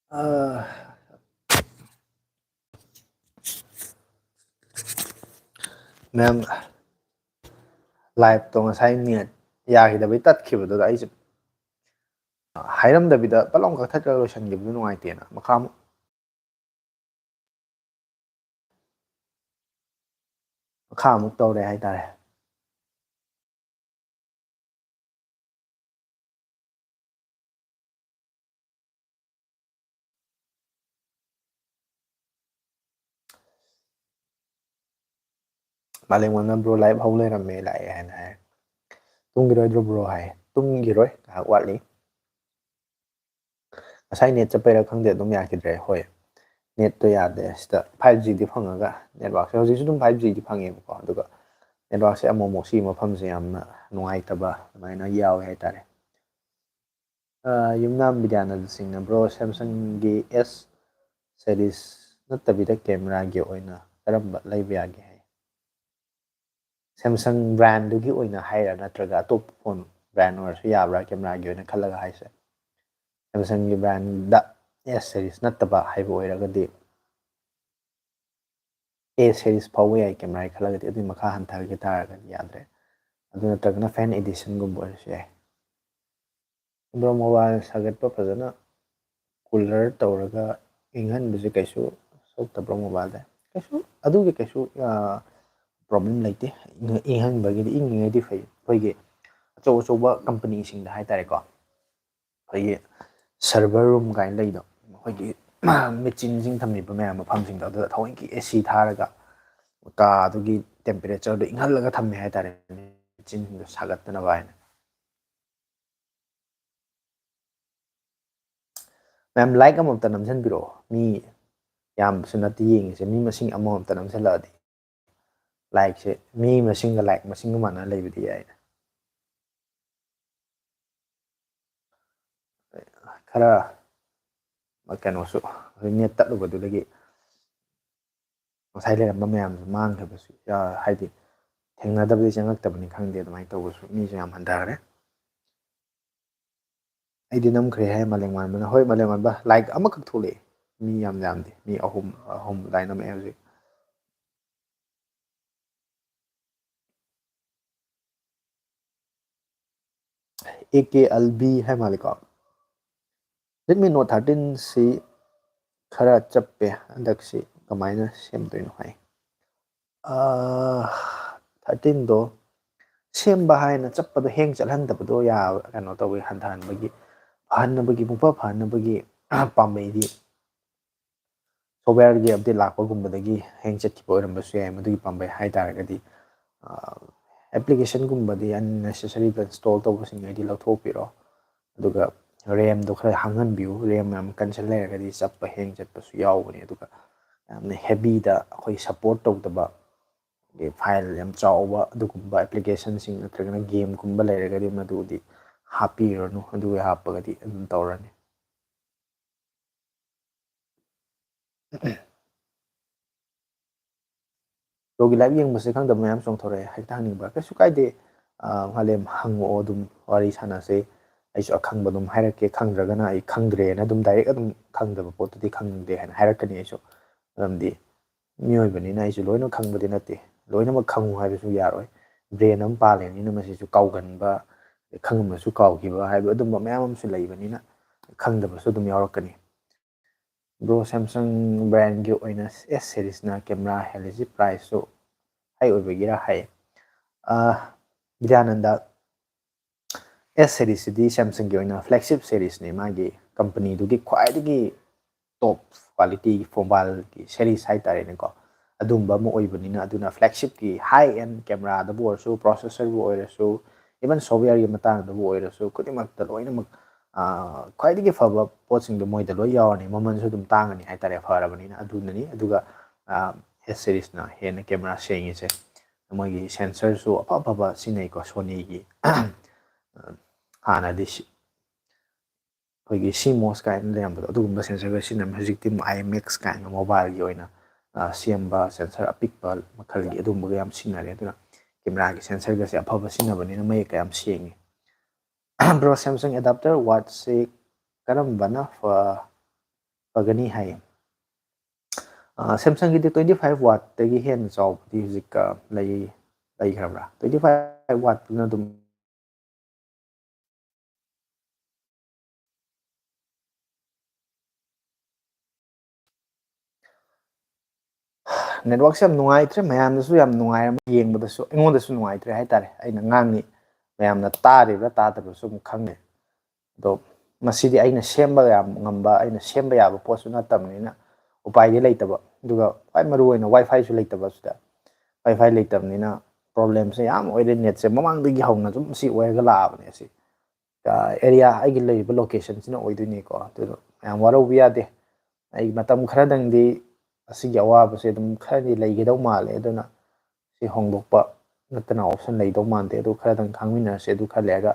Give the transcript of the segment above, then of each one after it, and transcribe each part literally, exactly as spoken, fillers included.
ꯑ, ꯃꯦꯝ, ꯂꯥꯏꯞꯇꯣ ꯉꯁꯥꯏ ꯅꯦꯠ ꯌꯥꯈꯤꯗꯕꯩ ꯇꯠꯈꯤꯕꯗꯨꯗ ꯑꯩꯁꯦ ꯍꯥꯏꯔꯝꯗꯕꯤꯗ ꯄꯠ ꯂꯥꯎ ꯀꯛꯊꯠꯂꯒ ꯂꯣꯏꯁꯤꯟꯈꯤꯕꯗꯨ ꯅꯨꯡꯉꯥꯏꯇꯦꯅ ꯃꯈꯥ ꯑꯃꯨꯛ ꯃꯈꯥ ꯑꯃꯨꯛ ꯇꯧꯔꯦ ꯍꯥꯏꯇꯥꯔꯦ꯫ ꯃꯥꯂꯦꯝꯉꯥꯟꯕ ꯕ꯭ꯔꯣ ꯂꯥꯏꯚ ꯍꯧ ꯂꯩꯔꯝꯃꯦ, ꯂꯥꯛꯑꯦ ꯍꯥꯏꯅ ꯍꯥꯏ꯫ ꯇꯨꯝꯈꯤꯔꯣꯏꯗ꯭ꯔꯣ ꯕ꯭ꯔꯣ ꯍꯥꯏ꯫ ꯇꯨꯝꯈꯤꯔꯣꯏ, ꯉꯥꯏꯍꯥꯛ ꯋꯥꯠꯂꯤ꯫ ꯉꯁꯥꯏ ꯅꯦꯠ ꯆꯠꯄꯩꯔꯥ ꯈꯪꯗꯦ, ꯑꯗꯨꯝ ꯌꯥꯈꯤꯗ꯭ꯔꯦ꯫ ꯍꯣꯏ, ꯅꯦꯠꯇꯣ ꯌꯥꯗꯦ ꯁꯤꯗ꯫ ꯐꯥꯏꯚ ꯖꯤꯗꯤ ꯐꯪꯉꯒ ꯅꯦꯠꯋꯥꯛꯁꯦ ꯍꯧꯖꯤꯛꯁꯨ ꯑꯗꯨꯝ ꯐꯥꯏꯚ ꯖꯤꯗꯤ ꯐꯪꯉꯦꯕꯀꯣ, ꯑꯗꯨꯒ ꯅꯦꯠꯋꯥꯛꯁꯦ ꯑꯃꯨꯛ ꯑꯃꯨꯛ ꯁꯤꯒꯤ ꯃꯐꯝꯁꯦ ꯌꯥꯝꯅ ꯅꯨꯡꯉꯥꯏꯇꯕ ꯑꯗꯨꯃꯥꯏꯅ ꯌꯥꯎꯋꯦ ꯍꯥꯏꯇꯥꯔꯦ꯫ ꯑ, ꯌꯨꯝꯅꯥꯝ ꯕꯤꯗ꯭ꯌꯥꯅꯟꯗ ꯁꯤꯡꯅ, "ꯕ꯭ꯔꯣ, ꯁꯦꯝꯁꯪꯒꯤ ꯑꯦꯁ ꯁꯦꯔꯤꯁ ꯅꯠꯇꯕꯤꯗ ꯀꯦꯃꯦꯔꯥꯒꯤ ꯑꯣꯏꯅ ꯀꯔꯝꯕ ꯂꯩꯕ ꯌꯥꯒꯦ?" ꯍꯥꯏ꯫ ꯁꯦꯝꯁꯪ ꯕ꯭ꯔꯥꯟꯗꯨꯒꯤ ꯑꯣꯏꯅ ꯍꯥꯏꯔ ꯅꯠꯇ꯭ꯔꯒ ꯑꯇꯣꯞꯄ ꯐꯣꯟ ꯕ꯭ꯔꯥꯟ ꯑꯣꯏꯔꯁꯨ ꯌꯥꯕ꯭ꯔꯥ ꯀꯦꯃꯦꯔꯥꯒꯤ ꯑꯣꯏꯅ ꯈꯜꯂꯒ ꯍꯥꯏꯁꯦ? ꯁꯦꯝꯁꯪꯒꯤ ꯕ꯭ꯔꯥꯟꯗ ꯑꯦꯁ ꯁꯦꯔꯤꯁ ꯅꯠꯇꯕ ꯍꯥꯏꯕ ꯑꯣꯏꯔꯒꯗꯤ ꯑꯦ ꯁꯦꯔꯤꯁ ꯐꯥꯎꯕ ꯌꯥꯏ ꯀꯦꯃꯦꯔꯥꯒꯤ ꯈꯜꯂꯒꯗꯤ, ꯑꯗꯨꯒꯤ ꯃꯈꯥ ꯍꯟꯊꯈꯤ ꯇꯥꯔꯒꯗꯤ ꯌꯥꯗ꯭ꯔꯦ꯫ ꯑꯗꯨ ꯅꯠꯇ꯭ꯔꯒꯅ ꯐꯦꯟ ꯑꯦꯗꯤꯁꯟꯒꯨꯝꯕ ꯑꯣꯏꯔꯁꯨ ꯌꯥꯏ꯫ ꯑꯗꯣ ꯃꯣꯕꯥꯏꯜ ꯁꯥꯒꯠꯄ ꯐꯖꯅ ꯀꯨꯂꯔ ꯇꯧꯔꯒ ꯏꯪꯍꯟꯕꯁꯦ ꯀꯩꯁꯨ ꯁꯣꯛꯇꯕ꯭ꯔꯣ ꯃꯣꯕꯥꯏꯜꯗ? ꯀꯩꯁꯨ, ꯑꯗꯨꯒꯤ ꯀꯩꯁꯨ, ꯑ, ꯄ꯭ꯔꯣꯕ꯭ꯂꯦꯝ ꯂꯩꯇꯦ꯫ ꯏꯪ-, ꯏꯪꯍꯟꯕꯒꯤꯗꯤ ꯏꯪꯉꯤꯉꯩꯗꯤ ꯐꯩ꯫ ꯑꯩꯈꯣꯏꯒꯤ ꯑꯆꯧ ꯑꯆꯧꯕ ꯀꯝꯄꯅꯤꯁꯤꯡꯗ ꯍꯥꯏꯇꯥꯔꯦꯀꯣ, ꯑꯩꯈꯣꯏꯒꯤ ꯁꯔꯚꯔ ꯔꯨꯝ ꯀꯥꯏꯅ ꯂꯩꯗꯣ, ꯑꯩꯈꯣꯏꯒꯤ ꯃꯦꯆꯤꯟꯁꯤꯡ ꯊꯝꯃꯤꯕ ꯃꯌꯥꯝ ꯃꯐꯝꯁꯤꯡꯗꯣ, ꯑꯗꯨꯗ ꯊꯑꯣꯏꯀꯤ ꯑꯦ ꯁꯤ ꯊꯥꯔꯒ ꯀꯥ ꯑꯗꯨꯒꯤ ꯇꯦꯝꯄꯔꯦꯆꯔꯗꯣ ꯏꯪꯍꯜꯂꯒ ꯊꯝꯃꯦ ꯍꯥꯏꯇꯥꯔꯦ, ꯃꯦꯆꯤꯟꯁꯤꯡꯗꯣ ꯁꯥꯒꯠꯇꯅꯕ ꯍꯥꯏꯅ꯫ ꯃꯌꯥꯝ, ꯂꯥꯏꯛ ꯑꯃꯃꯝꯇ ꯅꯝꯁꯤꯟꯕꯤꯔꯛꯑꯣ꯫ ꯃꯤ ꯌꯥꯝꯕꯁꯨ ꯅꯠꯇꯦ ꯌꯦꯡꯉꯤꯁꯦ, ꯃꯤ ꯃꯁꯤꯡ ꯑꯃꯃꯝꯇ ꯅꯝꯁꯤꯜꯂꯛꯑꯗꯤ꯫ ꯂꯥꯏꯛꯁꯦ ꯃꯤ ꯃꯁꯤꯡꯒ ꯂꯥꯏꯛ ꯃꯁꯤꯡꯒ ꯃꯥꯟꯅ ꯂꯩꯕꯗꯤ ꯌꯥꯏ꯫ ꯈꯔ ꯀꯩꯅꯣꯁꯨ, ꯅꯦꯠ ꯇꯠꯂꯨꯕꯗꯨꯗꯒꯤ ꯉꯁꯥꯏ ꯂꯩꯔꯝꯕ ꯃꯌꯥꯝꯁꯨ ꯃꯥꯡꯈ꯭ꯔꯕꯁꯨ ꯌꯥ-, ꯍꯥꯏꯗꯤ ꯊꯦꯡꯅꯗꯕꯗꯤ ꯆꯪꯉꯛꯇꯕꯅꯤ ꯈꯪꯗꯦ, ꯑꯗꯨꯃꯥꯏꯅ ꯇꯧꯕꯁꯨ ꯃꯤꯁꯨ ꯌꯥꯝ ꯍꯟꯊꯈ꯭ꯔꯦ꯫ ꯑꯩꯗꯤ ꯅꯝꯈ꯭ꯔꯦ ꯍꯥꯏ ꯃꯥꯂꯦꯝꯉꯥꯟꯕꯅ꯫ ꯍꯣꯏ, ꯃꯥꯂꯦꯝꯉꯥꯟꯕ, ꯂꯥꯏꯛ ꯑꯃꯈꯛ ꯊꯣꯛꯂꯛꯑꯦ, ꯃꯤ ꯌꯥꯝ ꯌꯥꯝꯗꯦ, ꯃꯤ ꯑꯍꯨꯝ ꯑꯍꯨꯝ ꯑꯗꯨꯃꯥꯏꯅ ꯅꯝꯃꯛꯑꯦ ꯍꯧꯖꯤꯛ꯫ ꯑꯦ ꯀꯦ ꯑꯜꯕꯤ ꯍꯥꯏ ꯃꯥꯜꯂꯦꯀꯣ꯫ ꯔꯦꯗꯃꯤ ꯅꯣꯠ ꯊꯥꯔꯇꯤꯟꯁꯤ ꯈꯔ ꯆꯞꯄꯦ ꯍꯟꯗꯛꯁꯤ, ꯀꯃꯥꯏꯅ ꯁꯦꯝꯗꯣꯏꯅꯣ ꯍꯥꯏ꯫ ꯊꯥꯔꯇꯤꯟꯗꯣ ꯁꯦꯝꯕ ꯍꯥꯏꯅ ꯆꯞꯄꯗꯣ, ꯍꯦꯡ ꯆꯠꯍꯟꯗꯕꯗꯣ ꯌꯥꯕ, ꯀꯩꯅꯣ ꯇꯧꯕꯒꯤ, ꯍꯟꯊꯍꯟꯕꯒꯤ, ꯐꯍꯟꯅꯕꯒꯤ, ꯄꯨꯡꯐ ꯐꯍꯟꯅꯕꯒꯤ ꯄꯥꯝꯕꯩꯗꯤ ꯁꯣꯞꯋꯦꯌꯔꯒꯤ ꯑꯞꯗꯦꯠ ꯂꯥꯛꯄꯒꯨꯝꯕꯗꯒꯤ ꯍꯦꯡ ꯆꯠꯈꯤꯕ ꯑꯣꯏꯔꯝꯕꯁꯨ ꯌꯥꯏ꯫ ꯃꯗꯨꯒꯤ ꯄꯥꯝꯕꯩ ꯍꯥꯏ ꯇꯥꯔꯒꯗꯤ ꯑꯦꯄ꯭ꯂꯤꯀꯦꯁꯟꯒꯨꯝꯕꯗꯤ ꯑꯟꯅꯦꯁꯦꯁꯔꯤꯗ ꯏꯟꯁꯇꯣꯜ ꯇꯧꯕꯁꯤꯡ ꯑꯩꯗꯤ ꯂꯧꯊꯣꯛꯄꯤꯔꯣ꯫ ꯑꯗꯨꯒ ꯔꯦꯝꯗꯣ ꯈꯔ ꯍꯥꯡꯍꯟꯕꯤꯌꯨ꯫ ꯔꯦꯝ ꯌꯥꯝ ꯀꯟꯁꯟ ꯂꯩꯔꯒꯗꯤ ꯆꯞꯄ, ꯍꯦꯡ ꯆꯠꯄꯁꯨ ꯌꯥꯎꯕꯅꯤ꯫ ꯑꯗꯨꯒ ꯌꯥꯝꯅ ꯍꯦꯕꯤꯗ ꯑꯩꯈꯣꯏ ꯁꯞꯄꯣꯔꯠ ꯇꯧꯗꯕ, ꯐꯥꯏꯜ ꯌꯥꯝ ꯆꯥꯎꯕ ꯑꯗꯨꯒꯨꯝꯕ ꯑꯦꯄ꯭ꯂꯤꯀꯦꯁꯟꯁꯤꯡ ꯅꯠꯇ꯭ꯔꯒꯅ ꯒꯦꯝꯒꯨꯝꯕ ꯂꯩꯔꯒꯗꯤ ꯃꯗꯨꯗꯤ ꯍꯥꯞꯄꯤꯔꯨꯔꯅꯨ꯫ ꯑꯗꯨꯒꯤ ꯍꯥꯞꯄꯒꯗꯤ ꯑꯗꯨꯝ ꯇꯧꯔꯅꯤ꯫ ꯕ꯭ꯔꯣꯒꯤ ꯂꯥꯏꯚ ꯌꯦꯡꯕꯁꯦ ꯈꯪꯗꯕ ꯃꯌꯥꯝ ꯆꯣꯡꯊꯣꯔꯛꯑꯦ꯫ ꯍꯦꯛꯇ ꯍꯪꯅꯤꯡꯕ꯫ ꯀꯩꯁꯨ ꯀꯥꯏꯗꯦ꯫ ꯑ, ꯃꯥꯂꯦꯝ, ꯍꯪꯉꯛꯑꯣ, ꯑꯗꯨꯝ ꯋꯥꯔꯤ ꯁꯥꯟꯅꯁꯦ꯫ ꯑꯩꯁꯨ ꯑꯈꯪꯕ ꯑꯗꯨꯝ ꯍꯥꯏꯔꯛꯀꯦ꯫ ꯈꯪꯗ꯭ꯔꯒꯅ ꯑꯩ ꯈꯪꯗ꯭ꯔꯦꯅ ꯑꯗꯨꯝ ꯗꯥꯏꯔꯦꯛ ꯑꯗꯨꯝ ꯈꯪꯗꯕ ꯄꯣꯠꯇꯨꯗꯤ ꯈꯪꯗꯦ ꯍꯥꯏꯅ ꯍꯥꯏꯔꯛꯀꯅꯤ ꯑꯩꯁꯨ꯫ ꯃꯔꯝꯗꯤ ꯃꯤꯑꯣꯏꯕꯅꯤꯅ ꯑꯩꯁꯨ ꯂꯣꯏꯅ ꯈꯪꯕꯗꯤ ꯅꯠꯇꯦ꯫ ꯂꯣꯏꯅꯃꯛ ꯈꯪꯉꯨ ꯍꯥꯏꯕꯁꯨ ꯌꯥꯔꯣꯏ꯫ ꯕ꯭ꯔꯦꯟ ꯑꯃ ꯄꯥꯜꯂꯤꯕꯅꯤꯅ ꯃꯁꯤꯁꯨ ꯀꯥꯎꯒꯟꯕ, ꯈꯪꯉꯝꯃꯁꯨ ꯀꯥꯎꯈꯤꯕ ꯍꯥꯏꯕ ꯑꯗꯨꯝꯕ ꯃꯌꯥꯝ ꯑꯃꯁꯨ ꯂꯩꯕꯅꯤꯅ ꯈꯪꯗꯕꯁꯨ ꯑꯗꯨꯝ ꯌꯥꯎꯔꯛꯀꯅꯤ꯫ ꯕ꯭ꯔꯣ, ꯁꯦꯝꯁꯪ ꯕ꯭ꯔꯥꯟꯒꯤ ꯑꯣꯏꯅ ꯑꯦꯁ ꯁꯦꯔꯤꯁꯅ ꯀꯦꯃꯦꯔꯥ ꯍꯦꯜꯂꯤꯁꯤ ꯄ꯭ꯔꯥꯏꯁꯁꯨ ꯍꯥꯏ ꯑꯣꯏꯕꯒꯤꯔꯥ ꯍꯥꯏ꯫ ꯑ, ꯕꯤꯗ꯭ꯌꯥꯅꯟꯗ, ꯑꯦꯁ ꯁꯦꯔꯤꯁꯁꯤꯗꯤ ꯁꯦꯝꯁꯪꯒꯤ ꯑꯣꯏꯅ ꯐ꯭ꯂꯦꯒꯁꯤꯞ ꯁꯦꯔꯤꯁꯅꯤ꯫ ꯃꯥꯒꯤ ꯀꯝꯄꯅꯤꯗꯨꯒꯤ ꯈ꯭ꯋꯥꯏꯗꯒꯤ ꯇꯣꯞ ꯀ꯭ꯋꯥꯂꯤꯇꯤꯒꯤ ꯃꯣꯕꯥꯏꯜꯒꯤ ꯁꯦꯔꯤꯁ ꯍꯥꯏꯇꯥꯔꯦꯅꯦꯀꯣ, ꯑꯗꯨꯝꯕ ꯑꯃ ꯑꯣꯏꯕꯅꯤꯅ, ꯑꯗꯨꯅ ꯐ꯭ꯂꯦꯒꯁꯤꯞꯀꯤ ꯍꯥꯏ ꯑꯦꯟ ꯀꯦꯃꯦꯔꯥꯗꯕꯨ ꯑꯣꯏꯔꯁꯨ, ꯄ꯭ꯔꯣꯁꯦꯁꯔꯕꯨ ꯑꯣꯏꯔꯁꯨ, ꯏꯚꯟ ꯁꯣꯞꯋꯦꯌꯔꯒꯤ ꯃꯇꯥꯡꯗꯕꯨ ꯑꯣꯏꯔꯁꯨ, ꯈꯨꯗꯤꯡꯃꯛꯇ ꯂꯣꯏꯅꯃꯛ, ꯑ, ꯈ꯭ꯋꯥꯏꯗꯒꯤ ꯐꯕ ꯄꯣꯠꯁꯤꯡꯗꯣ ꯃꯣꯏꯗ ꯂꯣꯏ ꯌꯥꯎꯔꯅꯤ꯫ ꯃꯃꯜꯁꯨ ꯑꯗꯨꯝ ꯇꯥꯡꯉꯅꯤ ꯍꯥꯏꯇꯥꯔꯦ, ꯐꯔꯕꯅꯤꯅ꯫ ꯑꯗꯨꯅꯅꯤ꯫ ꯑꯗꯨꯒ, ꯑ, ꯑꯦꯁ ꯁꯦꯔꯤꯁꯅ ꯍꯦꯟꯅ ꯀꯦꯃꯦꯔꯥ ꯁꯦꯡꯉꯤꯁꯦ꯫ ꯃꯣꯏꯒꯤ ꯁꯦꯟꯁꯔꯁꯨ ꯑꯐ ꯑꯐꯕ ꯁꯤꯖꯤꯟꯅꯩꯀꯣ, ꯁꯣꯅꯤꯒꯤ꯫ ꯍꯥꯟꯅꯗꯤ ꯁꯤ-, ꯑꯩꯈꯣꯏꯒꯤ ꯁꯤ ꯃꯣꯁ ꯀꯥꯏꯅ ꯂꯩꯔꯝꯕꯗꯣ, ꯑꯗꯨꯒꯨꯝꯕ ꯁꯦꯟꯁꯔꯒ ꯁꯤꯖꯤꯟꯅꯔꯝꯃꯤ꯫ ꯍꯧꯖꯤꯛꯇꯤ ꯑꯥꯏ ꯑꯦꯝ ꯑꯦꯛꯁ ꯀꯥꯏꯅ ꯃꯣꯕꯥꯏꯜꯒꯤ ꯑꯣꯏꯅ, ꯑ, ꯁꯦꯝꯕ ꯁꯦꯟꯁꯔ ꯑꯄꯤꯛꯄ ꯃꯈꯜꯒꯤ ꯑꯗꯨꯒꯨꯝꯕꯒ ꯌꯥꯝ ꯁꯤꯖꯤꯟꯅꯔꯦ꯫ ꯑꯗꯨꯅ ꯀꯦꯃꯦꯔꯥꯒꯤ ꯁꯦꯟꯁꯔꯒꯁꯦ ꯑꯐꯕ ꯁꯤꯖꯤꯟꯅꯕꯅꯤꯅ ꯃꯌꯦꯛ ꯀꯌꯥꯝ ꯁꯦꯡꯉꯤ꯫ Bro, Samsung adapter wattꯁꯤ ꯀꯔꯝꯕꯅ ꯐ- ꯐꯒꯅꯤ ꯍꯥꯏ? ꯑ, Samsungꯒꯤꯗꯤ twenty five wattꯇꯒꯤ ꯍꯦꯟꯅ ꯆꯥꯎꯕꯗꯤ ꯍꯧꯖꯤꯛ, ꯑ, ꯂꯩ ꯂꯩꯈ꯭ꯔꯕ꯭ꯔꯥ? Twenty five wattꯇꯨꯅ ꯑꯗꯨꯝ networkꯁꯦ ꯌꯥꯝ ꯅꯨꯡꯉꯥꯏꯇ꯭ꯔꯦ, ꯃꯌꯥꯝꯗꯁꯨ ꯌꯥꯝ ꯅꯨꯡꯉꯥꯏꯔꯝꯃꯣꯏ, ꯌꯦꯡꯕꯗꯁꯨ ꯑꯩꯉꯣꯟꯗꯁꯨ ꯅꯨꯡꯉꯥꯏꯇ꯭ꯔꯦ ꯍꯥꯏꯇꯥꯔꯦ꯫ ꯑꯩꯅ ꯉꯥꯡꯉꯤ ꯃꯌꯥꯝꯅ ꯇꯥꯔꯤꯕ꯭ꯔꯥ ꯇꯥꯗꯕ꯭ꯔꯥꯁꯨ ꯑꯃꯨꯛ ꯈꯪꯗꯦ꯫ ꯑꯗꯣ ꯃꯁꯤꯗꯤ ꯑꯩꯅ ꯁꯦꯝꯕ ꯌꯥꯝ ꯉꯝꯕ, ꯑꯩꯅ ꯁꯦꯝꯕ ꯌꯥꯕ ꯄꯣꯠꯁꯨ ꯅꯠꯇꯕꯅꯤꯅ ꯎꯄꯥꯏꯗꯤ ꯂꯩꯇꯕ꯫ ꯑꯗꯨꯒ ꯈ꯭ꯋꯥꯏ ꯃꯔꯨ ꯑꯣꯏꯅ WiFiꯁꯨ ꯂꯩꯇꯕ ꯁꯤꯗ꯫ WiFi ꯂꯩꯇꯕꯅꯤꯅ problemꯁꯦ ꯌꯥꯝ ꯑꯣꯏꯔꯦ꯫ Netꯁꯦ ꯃꯃꯥꯡꯗꯒꯤ ꯍꯧꯅ ꯑꯗꯨꯝ ꯁꯤ ꯑꯣꯏꯔꯒ ꯂꯥꯛꯑꯕꯅꯦ꯫ ꯑꯁꯤ ꯑ, area ꯑꯩꯒꯤ ꯂꯩꯔꯤꯕ locationꯁꯤꯅ ꯑꯣꯏꯗꯣꯏꯅꯤꯀꯣ꯫ ꯑꯗꯨꯅ ꯃꯌꯥꯝ ꯋꯥꯔꯧꯕ ꯌꯥꯗꯦ꯫ ꯑꯩ ꯃꯇꯝ ꯈꯔꯗꯪꯗꯤ ꯑꯁꯤꯒꯤ ꯑꯋꯥꯕꯁꯦ ꯑꯗꯨꯝ ꯈꯔꯗꯤ ꯂꯩꯒꯗꯧ ꯃꯥꯜꯂꯦ꯫ ꯑꯗꯨꯅ ꯁꯤ ꯍꯣꯡꯗꯣꯛꯄ ꯅꯠꯇꯅ option ꯂꯩꯗꯧ ꯃꯥꯟꯗꯦ꯫ ꯑꯗꯨ ꯈꯔꯗꯪ ꯈꯥꯡꯃꯤꯟꯅꯔꯁꯦ꯫ ꯑꯗꯨ ꯈꯔ ꯂꯩꯔꯒ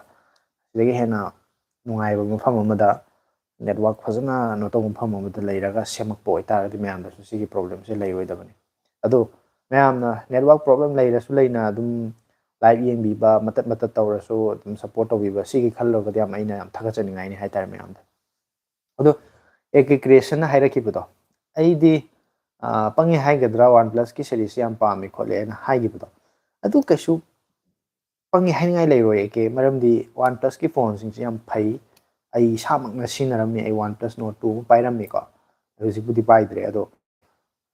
ꯁꯤꯗꯒꯤ ꯍꯦꯟꯅ ꯅꯨꯡꯉꯥꯏꯕ ꯃꯐꯝ ꯑꯃꯗ, network ꯐꯖꯅ ꯀꯩꯅꯣ ꯇꯧꯕ ꯃꯐꯝ ꯑꯃꯗ ꯂꯩꯔꯒ ꯁꯦꯝꯃꯛꯄ ꯑꯣꯏꯇꯥꯔꯒꯗꯤ ꯃꯌꯥꯝꯗꯁꯨ ꯁꯤꯒꯤ problemꯁꯦ ꯂꯩꯔꯣꯏꯗꯕꯅꯤ꯫ ꯑꯗꯨ ꯃꯌꯥꯝꯅ network problem ꯂꯩꯔꯁꯨ ꯂꯩꯅ ꯑꯗꯨꯝ live ꯌꯦꯡꯕꯤꯕ, ꯃꯇꯠ ꯃꯇꯠ ꯇꯧꯔꯁꯨ ꯑꯗꯨꯝ support ꯇꯧꯕꯤꯕ, ꯁꯤꯒꯤ ꯈꯜꯂꯨꯔꯒꯗꯤ ꯌꯥꯝ, ꯑꯩꯅ ꯌꯥꯝ ꯊꯥꯒꯠꯆꯅꯤꯡꯉꯥꯏꯅꯤ ꯍꯥꯏꯇꯥꯔꯦ ꯃꯌꯥꯝꯗ꯫ ꯑꯗꯣ AK Creationꯅ ꯍꯥꯏꯔꯛꯈꯤꯕꯗꯣ, ꯑꯩꯗꯤ, ꯑ, ꯄꯪꯉꯦ ꯍꯥꯏꯒꯗ꯭ꯔꯥ, OnePlusꯀꯤ seriesꯁꯦ ꯌꯥꯝ ꯄꯥꯝꯃꯤ ꯈꯣꯠꯂꯦꯅ ꯍꯥꯏꯈꯤꯕꯗꯣ, ꯑꯗꯨ ꯀꯩꯁꯨ ꯄꯪꯉꯦ ꯍꯥꯏꯅꯤꯡꯉꯥꯏ ꯂꯩꯔꯣꯏ AK, ꯃꯔꯝꯗꯤ OnePlusꯀꯤ phoneꯁꯤꯡꯁꯦ ꯌꯥꯝ ꯐꯩ꯫ ꯑꯩ ꯏꯁꯥꯃꯛꯅ ꯁꯤꯖꯤꯟꯅꯔꯝꯃꯤ꯫ ꯑꯩ OnePlus Nord two ꯑꯃ ꯄꯥꯏꯔꯝꯃꯤꯀꯣ, ꯍꯧꯖꯤꯛꯄꯨꯗꯤ ꯄꯥꯏꯗ꯭ꯔꯦ꯫ ꯑꯗꯣ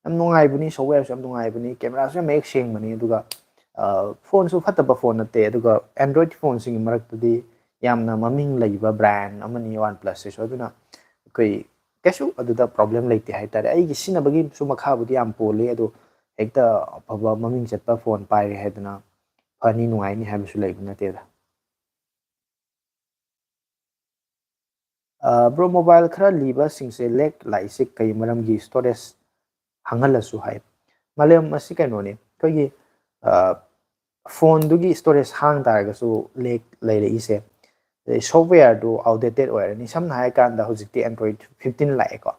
ꯌꯥꯝ ꯅꯨꯡꯉꯥꯏꯕꯅꯤ, softwareꯁꯨ ꯌꯥꯝ ꯅꯨꯡꯉꯥꯏꯕꯅꯤ, cameraꯁꯨ ꯌꯥꯝ ꯃꯌꯦꯛ ꯁꯦꯡꯕꯅꯤ꯫ ꯑꯗꯨꯒ, ꯑ, phoneꯁꯨ ꯐꯠꯇꯕ phone ꯅꯠꯇꯦ꯫ ꯑꯗꯨꯒ Android phoneꯁꯤꯡꯒꯤ ꯃꯔꯛꯇꯗꯤ ꯌꯥꯝꯅ ꯃꯃꯤꯡ ꯂꯩꯕ brand ꯑꯃꯅꯤ OnePlusꯁꯤꯁꯨ꯫ ꯑꯗꯨꯅ ꯑꯩꯈꯣꯏ ꯀꯩꯁꯨ ꯑꯗꯨꯗ problem ꯂꯩꯇꯦ ꯍꯥꯏꯇꯥꯔꯦ꯫ ꯑꯩꯒꯤ ꯁꯤꯖꯤꯟꯅꯕꯒꯤꯁꯨ ꯃꯈꯥꯕꯨꯗꯤ ꯌꯥꯝ ꯄꯣꯜꯂꯤ꯫ ꯑꯗꯣ ꯍꯦꯛꯇ ꯑꯐꯕ ꯃꯃꯤꯡ ꯆꯠꯄ phone ꯄꯥꯏꯔꯦ ꯍꯥꯏꯗꯅ ꯐꯅꯤ, ꯅꯨꯡꯉꯥꯏꯅꯤ ꯍꯥꯏꯕꯁꯨ ꯂꯩꯕ ꯅꯠꯇꯦꯗ꯫ ꯑ, bro, mobile ꯈꯔ ꯂꯤꯕꯁꯤꯡꯁꯦ lag ꯂꯥꯛꯏꯁꯦ ꯀꯩ ꯃꯔꯝꯒꯤ? Storage ꯍꯥꯡꯍꯜꯂꯁꯨ ꯍꯥꯏ꯫ ꯃꯥꯂꯦꯝ ꯑꯁꯤ ꯀꯩꯅꯣꯅꯤ, ꯑꯩꯈꯣꯏꯒꯤ, ꯑ, phoneꯗꯨꯒꯤ storage ꯍꯥꯡ ꯇꯥꯔꯒꯁꯨ lag ꯂꯩꯔꯛꯏꯁꯦ꯫ ꯑꯗꯩ softwareꯗꯨ outdated ꯑꯣꯏꯔꯅꯤ꯫ ꯁꯝꯅ ꯍꯥꯏꯔꯀꯥꯟꯗ ꯍꯧꯖꯤꯛꯇꯤ Android fifteen ꯂꯥꯛꯑꯦꯀꯣ꯫